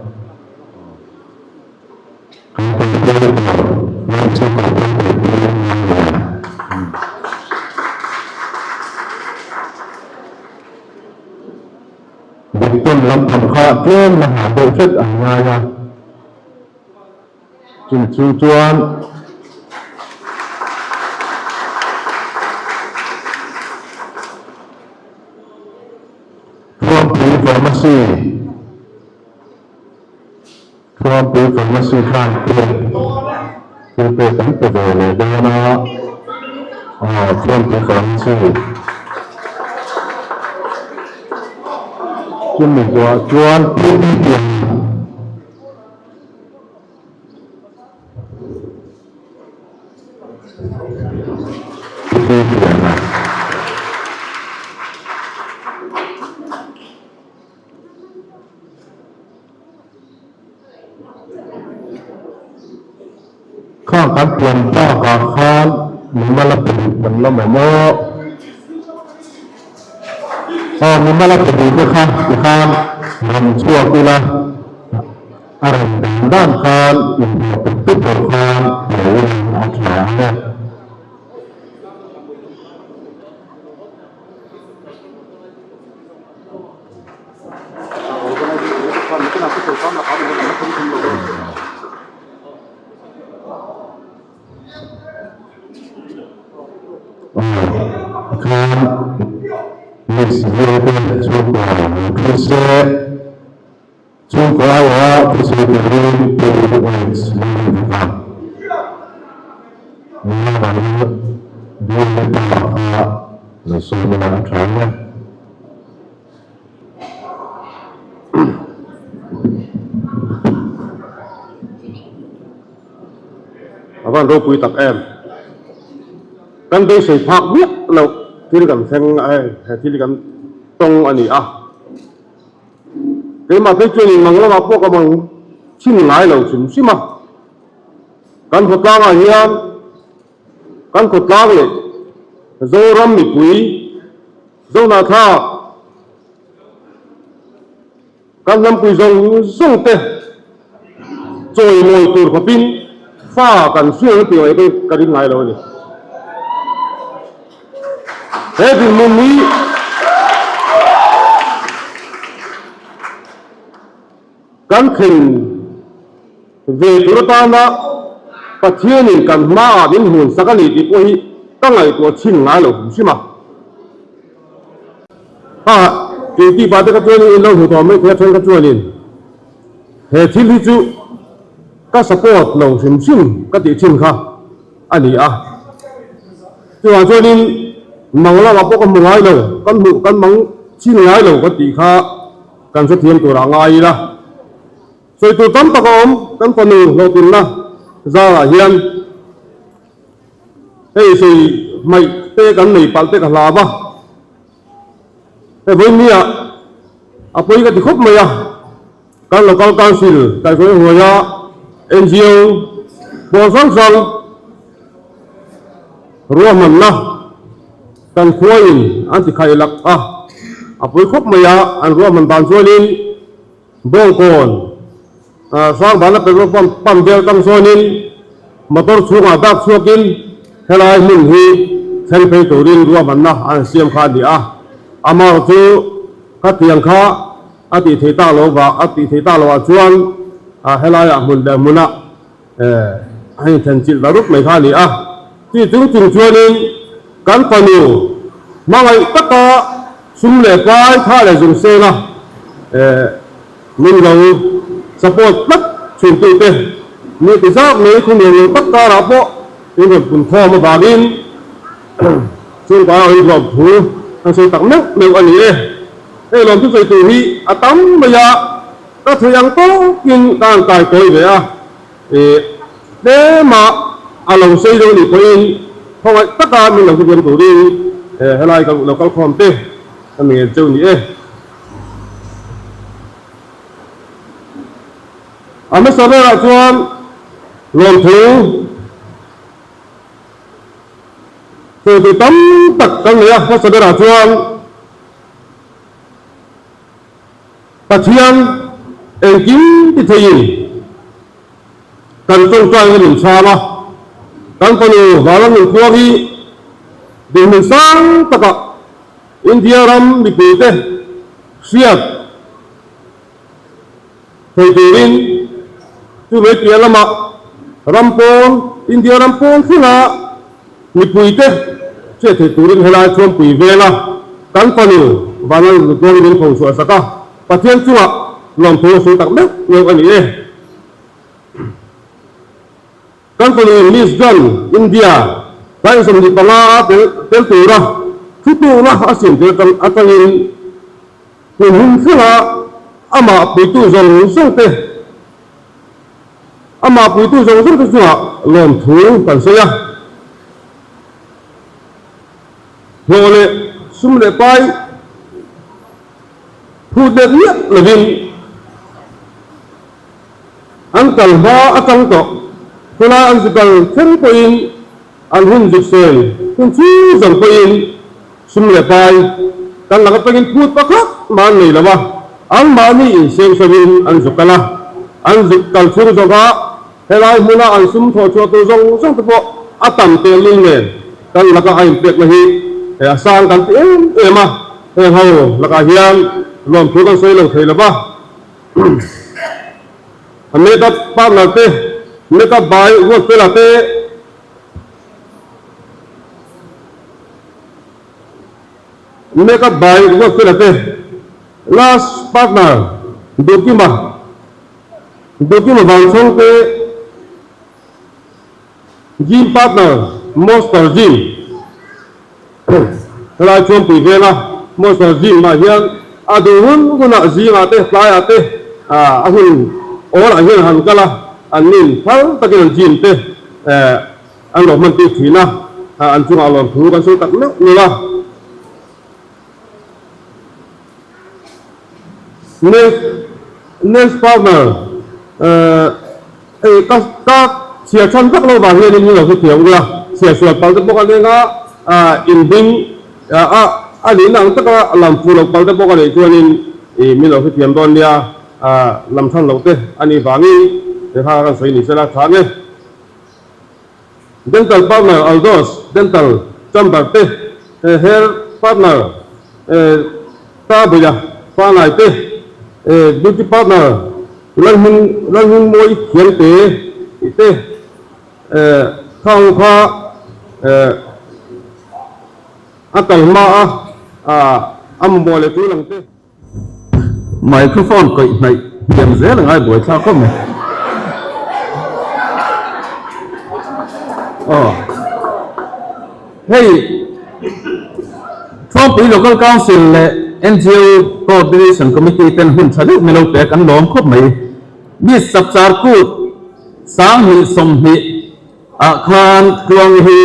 Diktawn lampang kha tlem la nghah deuh hret an ngai a, chumi chhung chuan Thuampui Pharmacy Thuampui Pharmacy khan pek thil pek an pe ve leh dawn a, aw Thuampui Pharmacy chumi zawh chuan Pu Piang. Pu Pianga. Khang kan pian bakah khan mimal a pe duh kan la mamawh. Aw mimal a pe duh te kha tikhan rawn chhuak ila a rawn dan dan khan inhmuh tup tup lo khan lo ila a tha ang e. Khan Miss Vilte chhungkua lo thu se, chhungkua aia thusawi turin Pu Alex Lalrinfaka Nula Vilte pa kha lo sawi ila a tha ang e. A van ropui tak em. Kan beisei phak miah loh thil kan thleng a hei he thil hi kan tawng a ni a. Keimah phei chuan in mang lamah pawh ka mang chhin ngai lo hrim hrim a. Kan khawtlangah hian kan khawtlang leh Zoram mipui Zohnahthlak kan hnampui zawng zawng te chawimawi tur khawpin fa kan hriat tih ngaih pawh ka ring ngai lo a ni. He dinhmun hi kan thlen ve tur atana. Pathianin kan hmaah min hunsak a ni tih pawh hi ka ngaihtuah chhin ngai lo hrim hrim a. A, keiti pa te kha chuanin in lo hmu tawh mai thei a then kha chuanin he thil hi chu ka support lo hrim hrim ka tih thin kha a ni a. Chuvang chuanin mang lamah pawh ka hmu ngai lo, kan hmuh kan mang chhin ngai lo ka tih kha kan hrethiam turah ngai ila. Sawi tur tam tak a awm, kan fanu hlawhtlinna zarah hian hei sawi hmaih te kan nei palh te ka hlau a, hei vawinia a pawi ka ti khawp mai a, kan local council kaihhruai hnuaia NGO pawl hrang hrang ruahmanna kan khuaiin an ti khaih lak a, a pawi khawp mai a, an ruahman dan chuanin. Bawngkawn, Hrangvana petrol pump pump vel tang sawnin motor chhungah dak chhuakin helai hmun hi thleng phei turin ruahmanna an siam kha a ni a. Amaherawh chu khatiang kha a tih theih tak lo vah a tih theih tak lohah chuan helaiah hmun leh hmunah a inthen chilh ta rup mai kha a ni a. Chi chung chung chuanin kan fanu hmangaih taka Sum leh pai tha leh zung seng a min lo support tlat chhungtute ni ti zak mai thu nuam lo tak karah pawh in rawn pun khawm avangin chhungkua a rawn hlawm thu an sawi tak meuh meuh a ni e. Hei lawm thusawi tur hi a tam mai a, ka theih ang tawkin ka han kai kawi ve a. Tlema a lo sei deuh nih pawhin khawngaih taka min lo hriat turin helai ka lo kal khawm te ka ngen cheu ni e. A hmasa berah chuan lawmthu sawi tur tam tak kan nei a, hmasa berah chuan Pathian engkim ti theiin kan tawngtaina min chhang a, kan fanu Valam Nunkhua hi dinhmun sang takah India ram mipuite hriat thei turin chu mai piah lamah ram pawn, India ram pawn thlenga Mipuite hriat theih turin helai Thuampui venga kan fanu Vanlal Nutluangin min pho chhuah sak a, Pathian chungah lawmthu a sawi tak meuh meuh a ni e. Kan fanu Miss Grand India tlai 25 a tel tura thutlukna a siam tir atangin hun hun thlenga amah puitu zawng zawng te Amah puitu zawng zawng te chungah lawmthu kan sawi a. Hlawh leh sum leh pai phut let miah lovin an kal hma atang tawh. Khawlai an zu kal thleng pawhin an hun zuk sen hun chhung zawng pawhin sum leh pai kan lak atangin phut pakhat mah an nei lo a, anmahni insengsawiin an zu kal a, an zuk kal chhung zawkah helai hmuna an sum thawh chhuah tur zawng zawng te pawh a tam tehlul nen kan laka a inpekna hi a sang kan ti em em a, heng ho lakah hian lawmthu kan sawi lo thei lo va. A makeup partner te, makeup by Ruatfela te, Makeup by Ruatfela te, last partner Duhkima, Duhkima Vangchhawng te, gym partner Monster Gym, helai Thuampui venga Monster Gym ah hian a duh hun hunah zingah te tlaiah te a hun awlah hian han kal a, an nin phal takin an gym te An lo hman tir thin a, an chungah lawmthu kan sawi tak meuh meuh a. Next next partner hei ka ka chhiar chhan vak lo vang hianin min lo hrethiam ula, chhiar sual pal te bawk a lenga inhming a a nihna ang taka lam fuh loh pal te bawk a nih chuanin ih min lo hrethiam dawn nia, lam chhan loh te a nih vangin he kha kan sawi ni sela tha nge. Dental partner Aldos Dental Chamber te, Hair partner Tabuia Fanai te, Beauty partner Lalhming Lalhmingmawi Thiangte te. Kha ho kha a kal hma a, a mamawh leh tul ang te. Microphone kawih hnaih hniam zel a ngai buaithlak khawp mai. Aw. Hei Thuampui Local Council leh NGO Coordination Committee ten hun tha deuh milo pek an lawm khawp mai. Miss Chapchar Kut 2020 ah khan Tluangi hi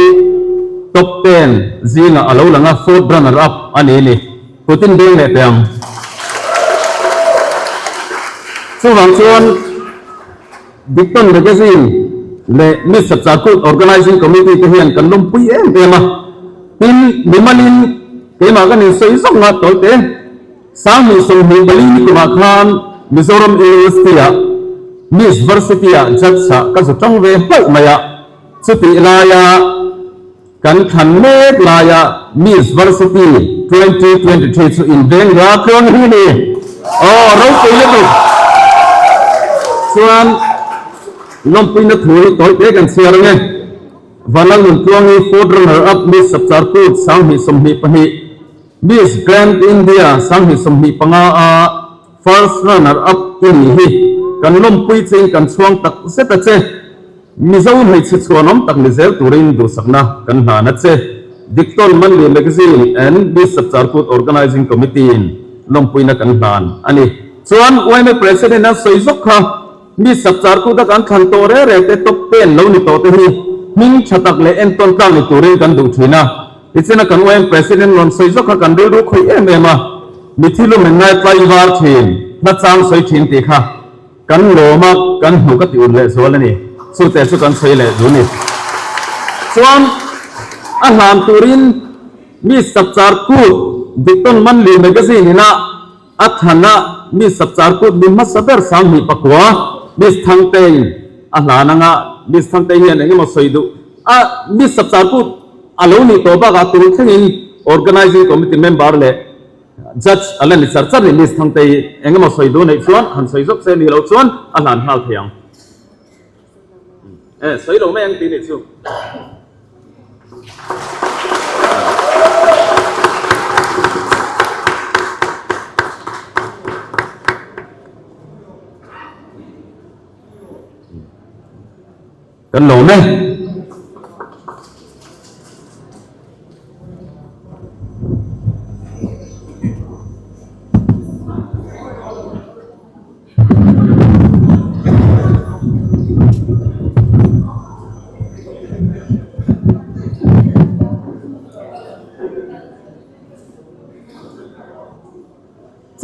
top ten zingah a lo lang a, fourth runner up a ni ni. Putin deng leh teh ang. Chuvang chuan Dikton Magazine leh Miss Chapchar Kut Organising Committee te hian kan lawmpui em em a. Tin, mimalin keimah kan insawi zawng a tawlte 2024 ni kumah khan Mizoram University-ah Miss Varsity-ah judge-ah ka zu tang ve hlauh mai a. Chutih laia Kan thlan mek laia Miss Varsity 2023 chu inveng ra tluang hi ni. Aw, ropui lutuk. Chuan lawmpuina thu hi tawi te kan chhiar ang e. Vanlal Nuntluangi fourth runner up Miss Chapchar Kut 2022, Miss Grand India 2025 a first runner up i nih hi. Kan lawmpui chein kan chhuang tak zet a che. Mizo hmeichhe chhuanawm tak ni zel turin duhsakna kan hlan a che. Diktawn Monthly Magazine and Miss Chapchar Kut Organising Committee in lawmpuina kan hlan a ni. Chuan yma President a sawi zawk kha Miss Chapchar Kut a kan thlan tawh reh reh te top ten lo ni tawh te hi hming tha tak leh entawn tlak ni turin kan duh thin a. Tichena kan yma President rawn sawi zawk kha kan rilru khawih em em a, mithi lu men ngai tlai var thin, hla chang sawi thin tih kha. Kan lawm a, kan hnu ka ti un leh zual a ni. Chute chu kan sawi leh duh a ni. Chuan a hlan turin Miss Chapchar Kut Diktawn Monthly Magazine ina a thlan a Miss Chapchar Kut mi hmasa ber 2009 Miss Thangtein a hlan anga Miss Thangtei hian eng emaw sawi duh a Miss Chapchar Kut a lo nih tawh bakah tun thlengin Organising Committee member leh Judge a la ni char char ni Miss Thangtei eng emaw sawi duh neih chuan han sawi zawk se ni loh chuan a hlan nghal thei ang. E, sawi lo mai ang tih nih chu. Kan lawm e.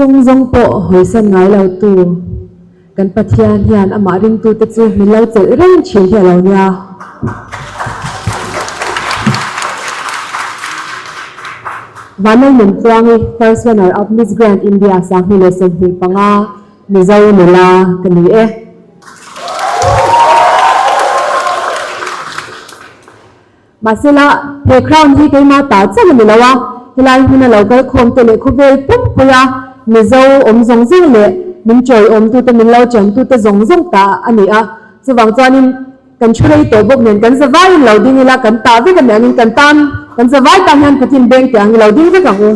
Chawng zawng pawh hawisan ngai lo tu kan Pathian hian amah ringtute chu min lo chelh reng thin hi a lo nia. Vanlal Nuntluangi, First Runner Up Miss Grand India 2025 Mizo nula ka ni e. Mahsela, he crown hi keimah ta chauh a ni lo a, helai hmuna lo kal khawm te leh khawvel pumpuia Mizo awm zawng zawng leh min chawiawmtute, min lo chantute zawng zawng ta a ni a. Chuvang chuanin kan thu rei tawh bawk nen kan zavaiin lo ding ila, kan ta vek a ni angin kan tan, kan zavai tan hian Pathian beng teh ang i lo ding vek ang u.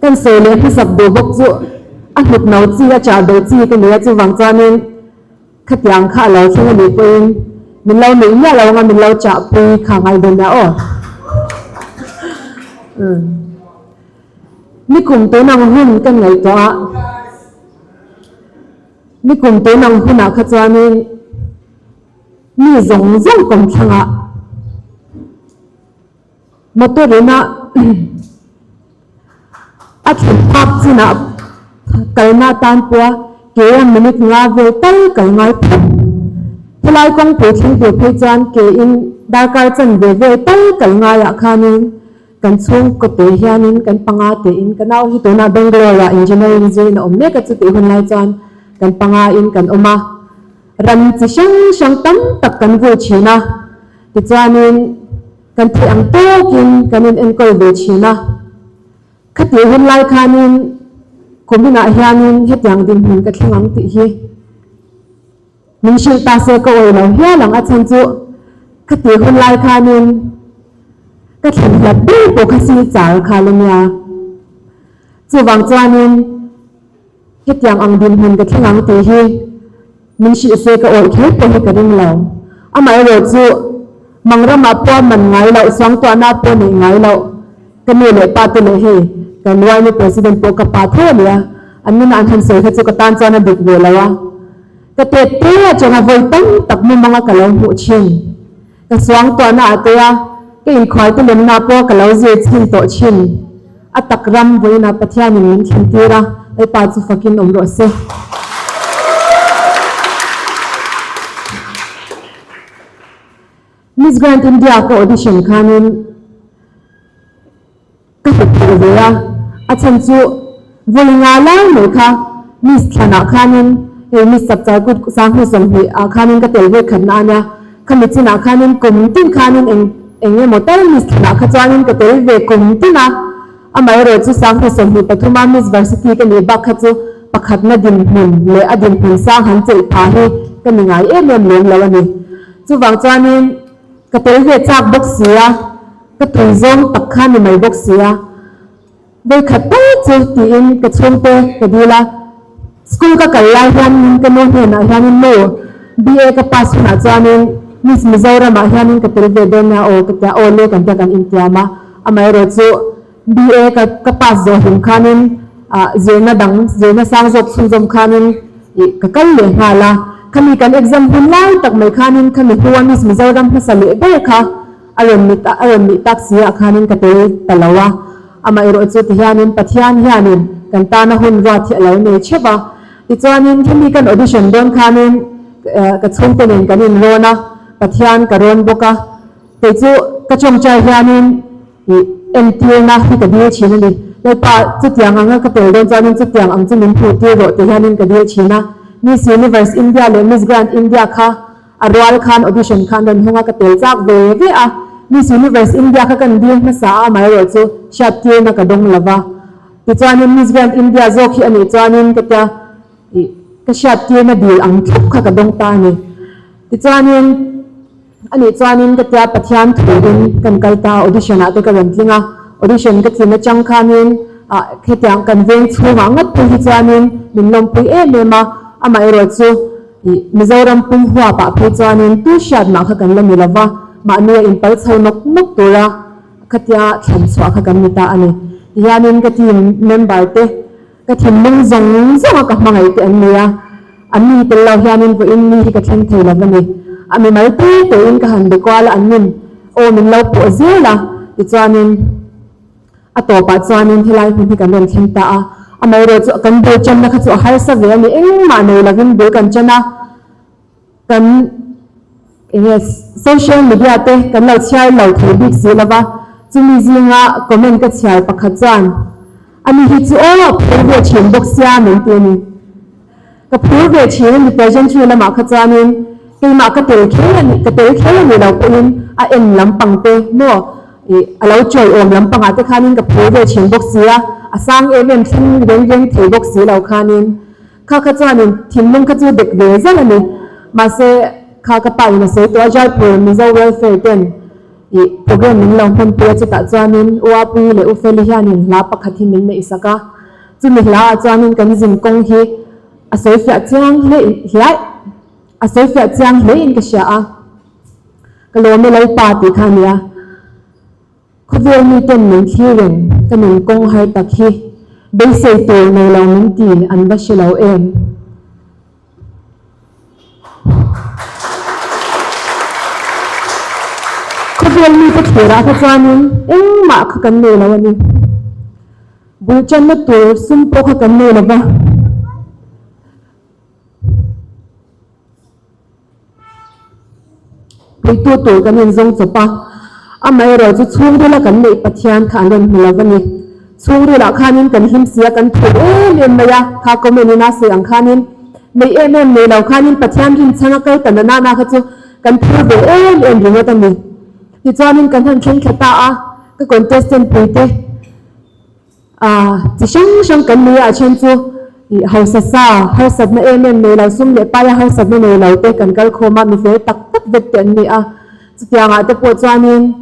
Kan sawi leh hmasak duh bawk chu a hnuk no chi a chah do chi ka nei a, chuvang chuanin khatiang kha a lo thleng a nih pawhin min lo nuih miah lo anga min lo chah pui kha ngai dawn nia aw. Umm nikum tun ang hun kan ngaihtuah a, nikum tun ang hunah kha chuanin mi zawng zawng kawmthlangah Motor ina a thlen phak chinah kalna atan pawha ke a minute nga vel tal kal ngai phawt. Helai kawngpui thleng tur phei chuan ke in darkar chanve vel tal kal ngaiah khanin kan chhungkaw te hianin kan panga tein ka nau hi tunah Bangalore ah engineering zirin a awm mek a chutih hun lai chuan kan panga in kan awm a, ram chi hrang hrang tam tak kan vui thin a. Tichuanin kan theih ang tawkin kan in enkawl ve thin a. Khatih hun lai khanin kuminah hianin hetiang dinhmun ka thleng ang tih hi min hrilh ta se ka awih lo hial ang. A chhan chu khatih hun lai khanin ka thlen hlat ber pawh kha silchar kha la nia. Chuvang chuanin hetiang ang dinhmun ka thleng ang tih hi min hrilh se ka awih kher pawh hi ka ring lo. Amaherawh chu Mangramah pawh man ngai loh, suangtuahna pawh neih ngai loh ka nu leh pa te leh hei kan YMA President pawh ka pa tho a nia, an nuna an han sawi kha chu ka tan chuan a dik ve lo a. Ka tet te atanga vawi tam tak mumanga ka lo hmuh thin. Ka suangtuahna ah te a, ka inkhuai te lemna pawh ka lo zir chhin tawh thin. A tak ram vawiinah Pathianin min thlen tir a, Lalpa chu fakin awm rawh se. Miss Grand India ka audition khanin ka hmu phur ve a, a chhan chu vawi nga lai mai kha Miss thlanah khanin hei Miss Chapchar Kut Sanghnu 20 ah khanin ka tel ve khatna a nia, khami chinah khanin kum tin khanin eng eng emaw tal Miss thlanah kha chuanin ka tel ve kum tin a, amaherawh chu Sanghnu 23 a Miss Varsity ka nih bak kha chu pakhatna dinhmun leh a dinhmun sang han chelh pha hi ka ni ngai em em lem lo a ni. Chuvang chuanin ka tel ve chak bawk si a, ka tui zawng tak kha ni mai bawk si a, vawikhat tal chu tiin ka chhungte ka dil a, school ka kal lai hianin ka nu hnenah hianin nu BA ka pass hunah chuanin Miss Mizoramah hianin ka tel ve dawn nia aw ka tia, aw le kan tia kan intiam a, amaherawh chu BA ka ka pass zawh hlim khanin ah zirna dang zirna sang zawk chhunzawm khanin ih ka kal leh nghal a, khami kan exam hun lai tak mai khanin khami hnua Miss Mizoram hmasa leh ber kha a rawn ni a rawn nih tak si ah khanin ka tel ta lo a, amaherawh chu tihianin Pathian hianin kan tana hun ruat hi a lo nei theuh a, tichuanin hemi kan audition dawn khanin ka chhungte nen kan inrawn a, Pathian ka rawn bawk a, kei chu ka tawngtai hianin. Ih, entirna hi ka dil thin a ni. Lalpa, chutiang anga ka tel dawn chuanin chutiang ang chu min hmuh tir rawh ti hianin ka dil thin a. Miss Universe India leh Miss Grand India kha a rual khan audition khan rawn hawng a, ka tel chak ve ve a. Miss Universe India kha kan dil hmasa a, amaherawh chu hriattirna ka dawng lo va. Tichuanin Miss Grand India zawk hi a nih chuanin ka tia, ih, ka hriattirna dil ang thlap kha ka dawng ta a ni. Tichuanin. A nih chuanin ka tia Pathian thuin kan kal ta a, audition ah te ka rawn tling a, audition ka tlin atang khanin ah hetiang kan veng chhungah ngawt phei hi chuanin min lawmpui em em a, amaherawh chu ih Mizoram pum huap ah phei chuanin tu hriat mah kha kan la ni lova, mahni a inpal chho nawk nawk tura khatia thlan chhuah kha kan ni ta a ni. Tihianin ka team member te Ka thinlung zawng zawnga ka hmangaih te an ni a, an ni tel lo hianin vawiin mi hi ka thleng thei lo va ni. A mimal te tein ka han be kual a, an nin aw min lo pawh zel a, tichuanin a tawpah chuanin helai hmun hi kan rawn thleng ta a. Amaherawh chu kan bul channa kha chu a harsa ve a ni, engmah nei lovin bul kan chan a. Kan enge social media te kan lo chhiar lo thei bik si lova, chumi zinga comment ka chhiar pakhat chuan ani hi chu aw a phur ve thin bawk sia min ti a ni. Ka phur ve thin a ni pageantry lamah kha chuanin keimah ka tel kher a ni ka tel kher a ni lo pawhin a en lampang te maw ih a lo chawiawm lampangah te khanin ka phur ve thin bawk sia, a sang em em thleng reng reng thei bawk si lo khanin. Kha kha chuanin thinlung kha chu dek ve zel a ni. Mahse, kha ka pa in a sawi tawh a, Jaipur Mizo Welfare ten ih program min lo hmanpui a, chutah chuanin U Apuii leh U Feli hianin hla pakhat hi min neih sak a. Chumi hla ah chuanin kan zin kawng hi a sawi fiah chiang hle hliai a sawi fiah chiang hle in ka hria a. Ka lawm e Lalpa tih kha a nia. Khawvel miten min thlir reng ka nun kawng har tak hi beisei tur nei lo min ti an va hre lo em? Khawvel mite thlirah kha chuanin engmah kha kan nei lo a ni. Bul channa tur sum pawh kha kan nei lo va. Puitu tur kan inzawng chawp a, amaherawh chu chhungrila kan neih Pathian kha an rawn hmu lo a ni. Chhungrilah khanin kan hlim si a, kan phur em em mai a, kha comment in a sawi ang khanin neih em em nei lo khanin Pathian rinchhang a kal ta na nana kha chu kan phur ve em em ringawt a ni. Tichuanin kan han thleng thla ta a, ka contestant puite. Ah, chi hrang hrang kan ni a, a then chu ih hausa sa, harsatna em em nei lo, sum leh paia harsatna nei lo te kan kal khawm a, mi fel tak tak vek te an ni a. Chutiangah te pawh chuanin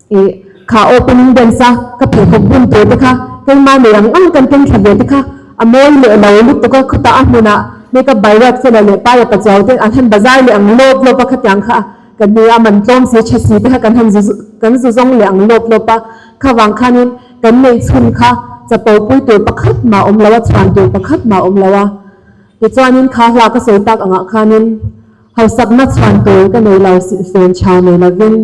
ih kha opening dance a ka pheikhawk bun tur te kha keimah nei ang ang kan keng thla ve te kha a mawi leh lo lutuk a, khawtah a hmunah makeup by Ruatfela leh Paia Pachuau te an han bazar leh ang lawp lawp a khatiang kha. Kan nia man tlawm si tha si te kha kan han zu kan zu zawng leh ang lawp lawp a, kha vang khanin kan neih chhun kha chapo pui tur pakhat mah awm lo a, chhuan tur pakhat mah awm lo a. Tichuanin kha hla ka sawi tak angah khanin hausakna chhuan tur ka nei lo, silhfen chha nei lovin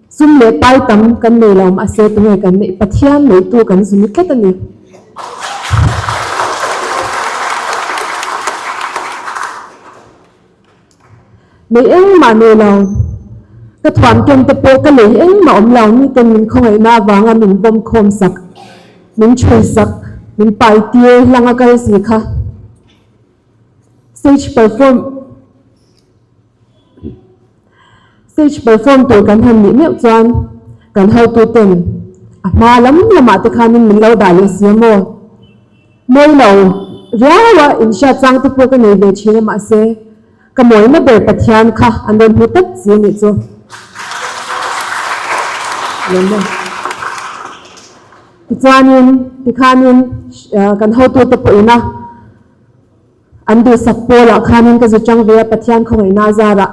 sum leh pai tam kan nei lo mahse tunge kan neih Pathian neitu kan zu ni tlat a ni. Nei engmah nei lo. Ka thuam ken te pawh ka lei engmah awm lo. Miten min khawngaihna avanga min vawm khawm sak, min chhui sak, min pai tir hlang a kal si kha. Stage perform Stage perform tur kan han nih meuh chuan kan hotu ten a hma lam lamah te khanin min lo dah leh si a maw? Mawi lo riau a inhriat chang te pawh ka nei ve thin a mahse ka mawina ber Pathian kha an rawn hmu tlat si a nih chu. Tichuanin tikhanin kan hotute pawhin a an duhsak pawlah khanin ka zu chang ve a Pathian khawngaihna a zarah.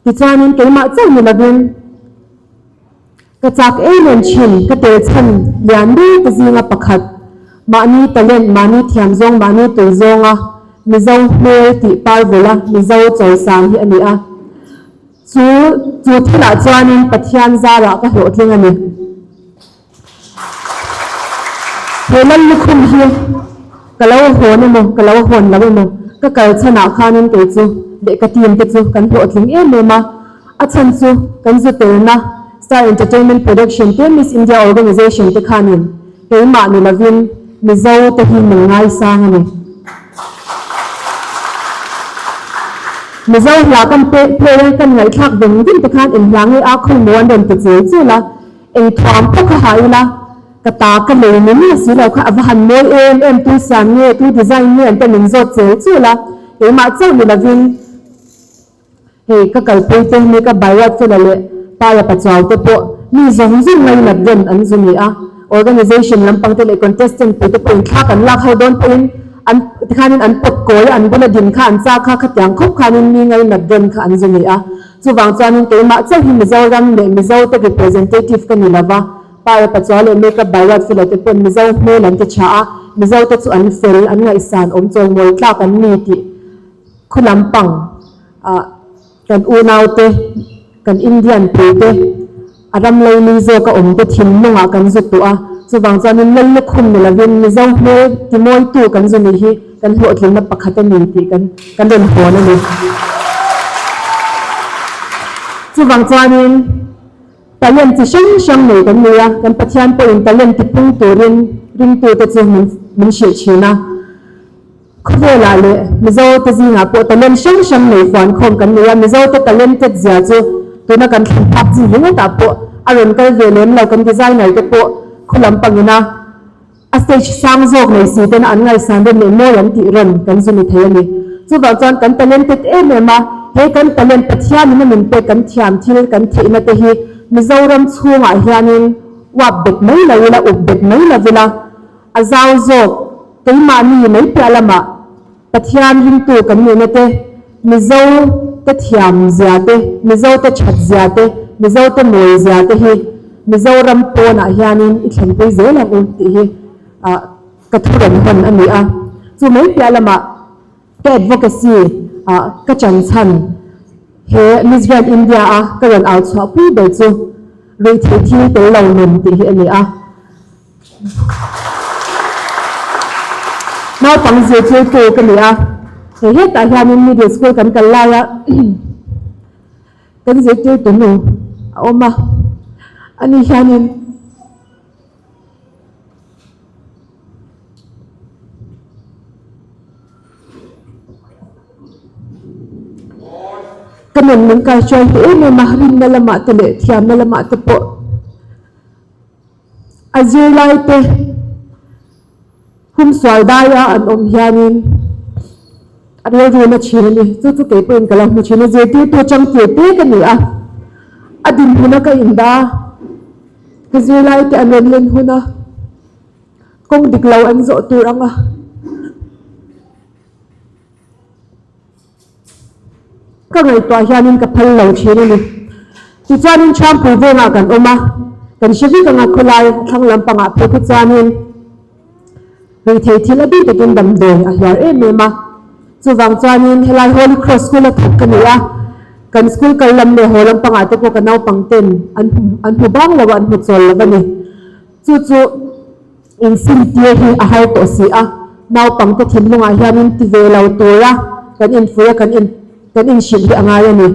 Tichuanin keimah chauh ni lovin Ka chak em em thin, ka tel chhan lian ber te zinga pakhat, mahni talent, mahni thiam zawng, mahni tui zawnga Mizo hmel tih par vawlh a Mizo chawisang hi a ni a. Chu chu thilah chuanin Pathian zarah ka hlawhtling a ni. He lal lukhum hi ka lo hawn emaw, ka lo hawn lo emaw, ka kal chhanah khanin kei chu leh ka team te chu kan hlawhtling em em a. A chhan chu kan zu telna Star Entertainment Production te Miss India Organization te khanin keimah ni lovin Mizo te hi min ngaisang a ni. Mizo hla kan play a kan ngaihthlak veng veng te khan eng hla nge a khawi maw an rawn ti chel chel a, eng thuam pawh kha ha ila ka ta ka lei ni miah si lo kha a va han mawi em em tu siam nge tu design nge an te min zawt chel chel a, keimah chauh ni lovin Hei ka kalpui te mi ka Bairat Fela leh Paia Pachuau te pawh mi zawng zawng ngainat rem an zu ni a, organization lampang te leh contestant pui te pawhin thla kan lak ho dawn pawhin an tikhanin an pawt kawi a, an bula din kha an chak kha khatiang khawp khanin mi ngainat rem kha an zu ni a. Chuvang chuanin keimah chauh hi Mizoram leh Mizo te representative ka ni lova, Paia Pachuau leh Makeup Bairat Fela te pawn Mizo hmel an ti tha a, Mizo te chu an fel, an ngaihsan awm chawimawi tlak an ni tih Khaw lampang ah kan unaute, kan Indian puite, a ram leili zawka awmte thinlungah kan zu tuah a, chuvang chuanin lal lukhum ni lovin Mizo hmel timawitu kan zu nih hi kan hlawhtlinna pakhat a ni tih kan kan rawn hawn a ni. Chuvang chuanin talent chi hrang hrang nei kan nei a, kan Pathian pawhin talent tipung turin ringtute chu min min hrilh thin a. Khawvelah leh Mizo te zingah pawh talent hrang hrang nei fuan khawm kan nei a, Mizo te talented zia chu tuna kan thlen phak chi ringawtah pawh a rawn kal ve lem lo, kan designer te pawh khaw lam pangin a a stage sang zawk nei si tena an ngaihsan rawn leh mawi an tih rawn kan zu ni thei a ni. Chuvang chuan kan talented em em a, he kan talent Pathianin a min pek kan thiam thil kan theihna te hi Mizoram chhungah hianin uap bet mai lo ila, up bet mai lo ila, A zau zawk, keimahni mai piah lamah Pathian ringtu kan nihna te, Mizo te thiam zia te, Mizo te that zia te, Mizo te mawi zia te hi Mizoram pawnah hianin i thlenpui zel ang u tih hi ka thu rawn hawn a ni a. Chu mai piah lamah ka advocacy ah ka chan chhan he Miss Grand India a ka rawn au chhuah pui ber chu ruihtheih thil tel lo nun tih hi a ni a. Naupang zirtirtu ka ni a, hei hetah hianin middle school kan kal laia kan zirtirtu nu a awm a, ani hianin ka nun min kaihruai hle em em a, rinna lamah te leh thiamna lamah te pawh. A zirlaite. Humsual daia an awm hianin a rilru na thin a ni. Chu chu kei pawhin ka lo hmu thin a, zirtirtu changtir te ka ni a, a dinhmuna ka indah a, ka zirlai te an rawn len hun a, kawng dik lo an zawh tur ang a. Ka ngaihtuah hianin ka phal lo thin a ni. Tichuanin Thiampui vengah kan awm a, kan hre vek anga khawlai thlang lampangah phei kha chuanin ruihtheih thil a bik takin damdawi a hluar em em a. Chuvang chuanin helai Holy Cross School a thawk ka ni a, kan school kal lam leh haw lampangah te pawh ka naupang ten an an hmu bang lo a, an hmu chawl lo a ni. Chu chu. Insintir hi a har tawh si a, naupangte thinlungah hianin ti ve lo tura kan infuih a, kan in kan inhrilh hi a ngai a ni.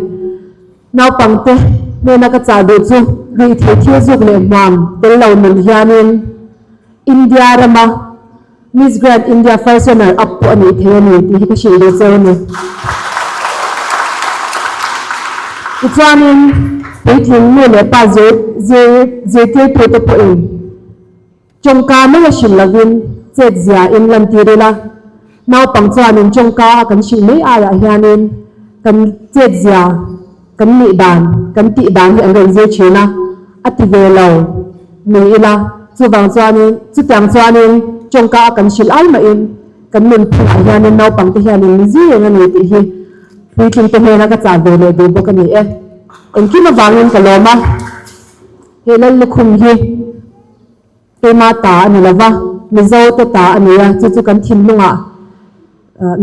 Naupangte hnena ka chah duh chu ruihtheih thil zuk leh hmuam tel lo nun hianin India rama Miss Grand India First Runner Up pawh a nih thei a ni tih hi ka hrilh duh cheu a ni. Tichuanin puitling nu leh pa zir zir zirtirtute pawhin Tawngka mai a hrilh lovin chet zia in lantir ila, naupang chuanin tawngka a kan hrilh mai aiah hianin kan chet zia, kan nih dan, kan tih dan hi an rawn zir thin a, a ti ve lo ni ila, chuvang chuanin chutiang chuanin tawngka a kan hrilh ai mahin kan nun phungah hianin naupangte hianin mi zir reng a ni tih hi puitlingte hnena ka chah ve leh duh bawk a ni e. Engkim avangin ka lawm a. He lal lukhum hi keima ta a ni lova, Mizo te ta a ni a, chu chu kan thinlungah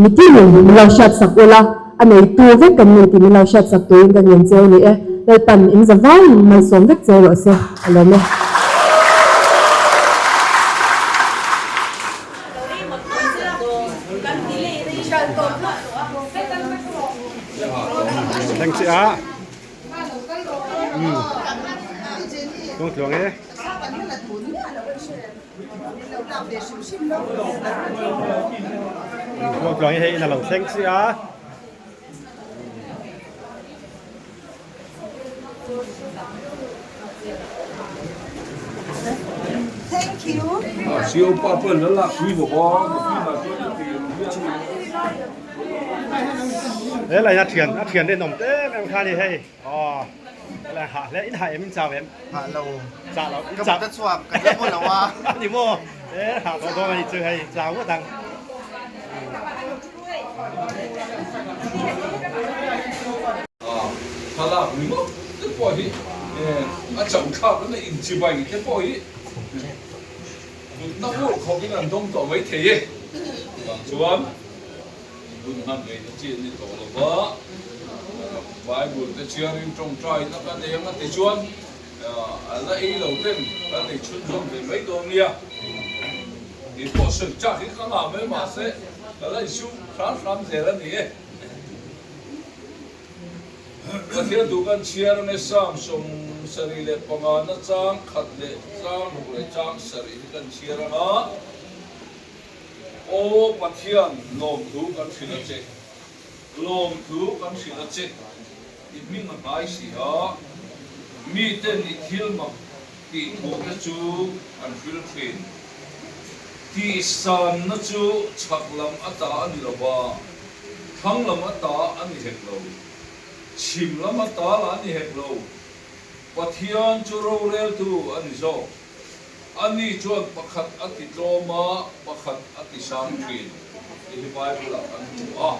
mitinin min lo hriatsak ula, a neitu vek kan ni tih min lo hriatsak turin ka ngen cheu ni e. Lalpan in za vaiin malsawm vek cheu rawh se, a lawm e. Thleng chiah a. Tluang tluang e. Tluang tluang e hei in a lo thleng chiah a. Thank you. He lai a thian a thian rinawm te em em kha ni hei aw he lai hah hle in hah em in chau em hah lo chah lo ka ka chhuak ka la mu lo a ani maw e hah tawh dawn ani chu hei chau ngawt ang Thlalak ringawt te pawh hi a chauh thlak na inchibai te pawh hi mutna ur khawpin an dawng tawh mai thei e. Chuvang chuan hun hman ngaihna chi an ni tawh lo va, Bible te chhiarin tawngtai na ka nei anga tichuan a la ei lo ten kan ei chhunzawm ve mai dawn nia. Tih pawh sawi chak hi ka ngah mai mahse ka la insiu hram hram zel a ni e. Pathian duh kan chhiar ange Psalm 75 na chang khat leh chang ruk leh chang sarih hi kan chhiar anga Aw Pathian lawmthu kan hrilh a che, lawmthu kan hrilh a che, i hming a hnai si a, miten i thil mak tih thu te chu an hril thin. Tihsanna chu chhak lam ata a ni lo va, thlang lam ata a ni hek lo, chhim lam ata lah a ni hek lo. Pathian chu roreltu a ni zawk. Ani chuan pakhat a ti tlawm a, pakhat a ti sang thin tih hi Bible-ah kan hmu a.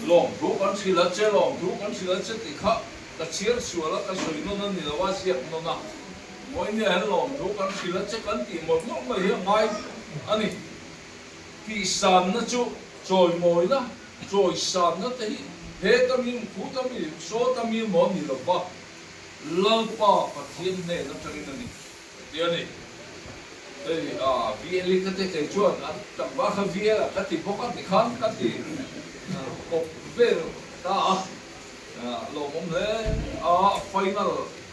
Lawmthu kan hrilh a che, lawmthu kan hrilh a che tih kha ka chhiar sual a, ka sawi nawn a ni lo a, ziak nawn a. Vawinia hian lawmthu kan hrilh a che kan tih mawlh mawlh mai hi a ngai a ni. Tihsanna chu chawimawina, chawisanna te hi heta mi, khuta mi, sawta mi maw ni lo va, Lalpa Pathian hnen atangin a ni. Ti a ni. Hei a VL i ka ti kei chuan an tlangval kha VL a ka ti bawk a ti khan ka ti kawp vel ta a, lawmawm hle a, final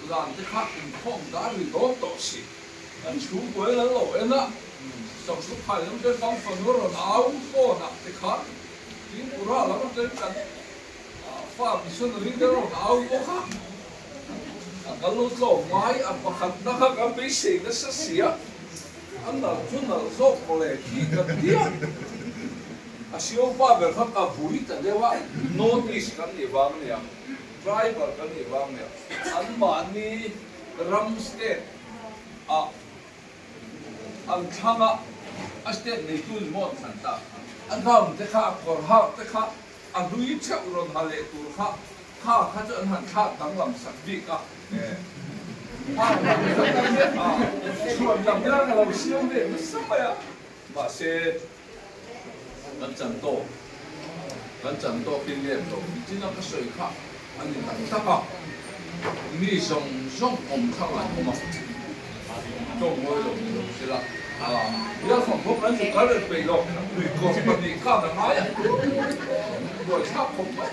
zan te kha inkhawm dar ri dawn tawh si. Kan chhungkuai lal lo en a, Samsung phai lam te kan fanu rawn au phone ah ti khan Tripura lam atangin kan fa missionary te rawn au bawk a. A kal lo tlawm ngai a pakhatna kha kan beisei nasa si a. A nalh chu nalh zawk mawle khi ka tia. A sio pa ber kha ka vui ta deuh a, North East kan nih vang ania, tribal kan nih vang ania, anmahni ram state ah an thlang a, a state neitu ni maw an thlan ta, a gown te kha, a kawr hak te kha, a hlui theuh rawn ha leh tur kha Kha kha chu an han thlak danglam sak bik a, kha dang sak ang hian a chhuan lam hian a lo siam ve nasa mai a, mahse kan chan tawk, kan chan tawk hi nep lo nichin a ka sawi kha a ni tak tak a, mi zawng zawng awm thlang an awm a, tawng ngawi lo ni lo sela, bial fang bawk an zu kal reng peih lo, lui kawr pahnih khan a ngai a, buaithlak khawp mai.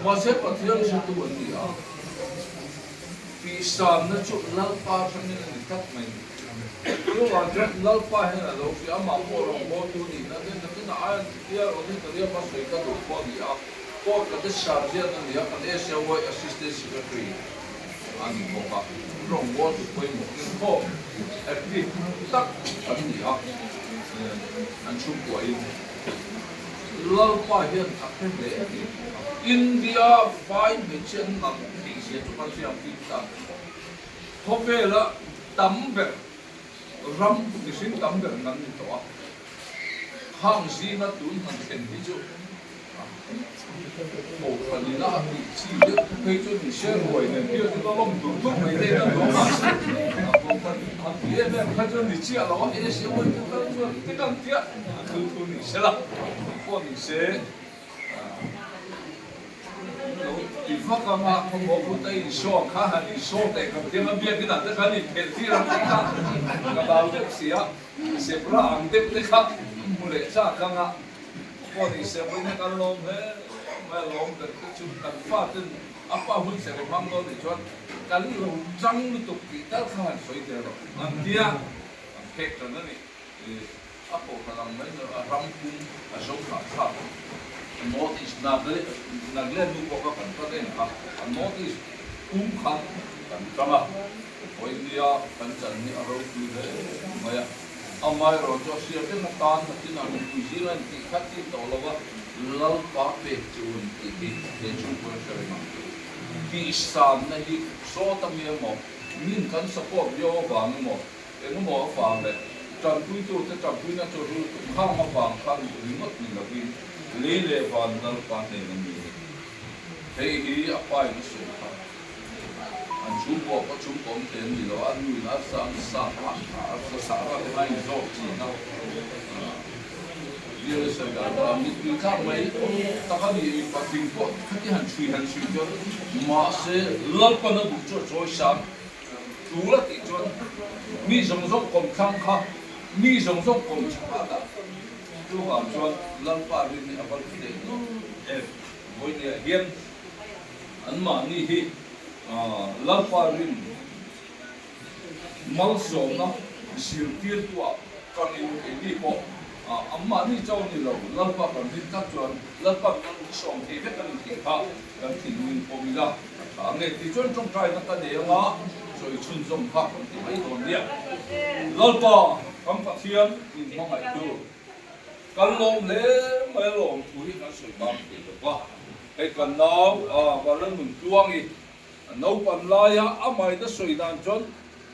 Mahse Pathian hretu an ni a, tihsanna chu Lalpa atangin a ni tlat mai. Chuvang chuan Lalpa hian a lo hria, amah pawh rawngbawltu nihna te nakin a aia Tia Auditorium a sawi ka duh pawh a ni a, Court ka te Sergeant a ni a, kan ACY Assistant Secretary a ni bawk a, rawngbawltu pawimawh inkhawm active tak an ni a, an chhungkuahin. Lalpa hian a hre hle a ni. India vai hmeichhia an nalh theih zia chu kan hriat bik ta. Khawvela tam ber ram mihring tam ber kan ni tawh a, khang zinga tun han thlen hi chu Kohhran ina a tih chi deuh phei chu ni se ruai nen hian in a lawm dur dur mai te in a nuam a, Kohhran han ti em em kha chuan ni chiah lo a, Asia uai te kal chuan te kan tia a thil thu ni se la, tih pawh ni se lo ti vak ang a, khawmuah kut a insawh kha han insawh teh kan thiam a, biakin ah te khan inphelh tir ang tih kha ka dal deuh si a, zebra ang deuh te kha hmu leh chak ang a. Pawh ni se vawiin hian kan lawm hle mai a lawm ber te chu kan faten a pa hun serh hmang dawn nih chuan kan lo chang lutuk tih tal kha han sawi tel rawh an tia an phek tan a ni. A kohhran ang mai a ram pum a zo thlah thlak North East Nagaland nu pawh kha kan tan em kha a North East pum khan kan chang a vawiin nia kan chan hi a ropui hle mai a. Amaherawhchu a hriat reng atan nakinah mipui zing a intih khat tih tawh lo va, Lalpa pek chu a ni tih hi he chhungkaw hre reng ang chu. Tihsanna hi sawt a mi emaw, min kan support viau avang emaw, engemaw avang leh tanpuitute tanpuina chu rul khang avang khan ringawt ni lovin lei leh van Lalpa hnen a ni a ni. Hei hi a pain a sawi kha. An chhungkaw pawh chhungkaw awm thei an ni lo a, nu in arsa an sa a, arsa sa vak in a inzawk thin a. Bial a sawi dan kha mittui thlak mai tak a ni, patling pawh khati han chhui han chhui chuan mahse Lalpan a duh chu a chawi sang tul a tih chuan mi zawng zawng kawm thlang kha mi zawng zawng kawm chhak a dah. Chuvang chuan Lalpa rin hi a va hlu leh lul em vawinia hian. Anmahni hi Lalpa rin malsawmna zirtirtuah tangin keini pawh anmahni chauh ni lo, Lalpa kan rin tak chuan Lalpa kan sawm thei vek a ni tih kha kan thinlungin pawm ila a tha ang e tih chuan tawngtaina ka nei anga sawi chhunzawm kha kan ti mai dawn nia. Lalpa kan Pathian min hmangaihtu kan lawm hle mai a lawm thu hi kan sawi bang thei lo va. Hei kan nau a Valanun Tluangi a naupan laia a maina sawi dan chuan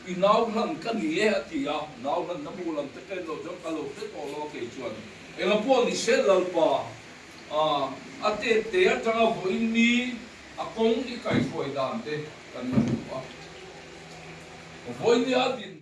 i nau hlan ka ni e a ti a, nau hlan na bu lam te ka en loh chuan ka lo hre tawh lo a kei chuan enga pawh ni se Lalpa a a tet te atanga vawiin ni a kawng i kaihruai dan te kan la hmu a, vawiin ni a din.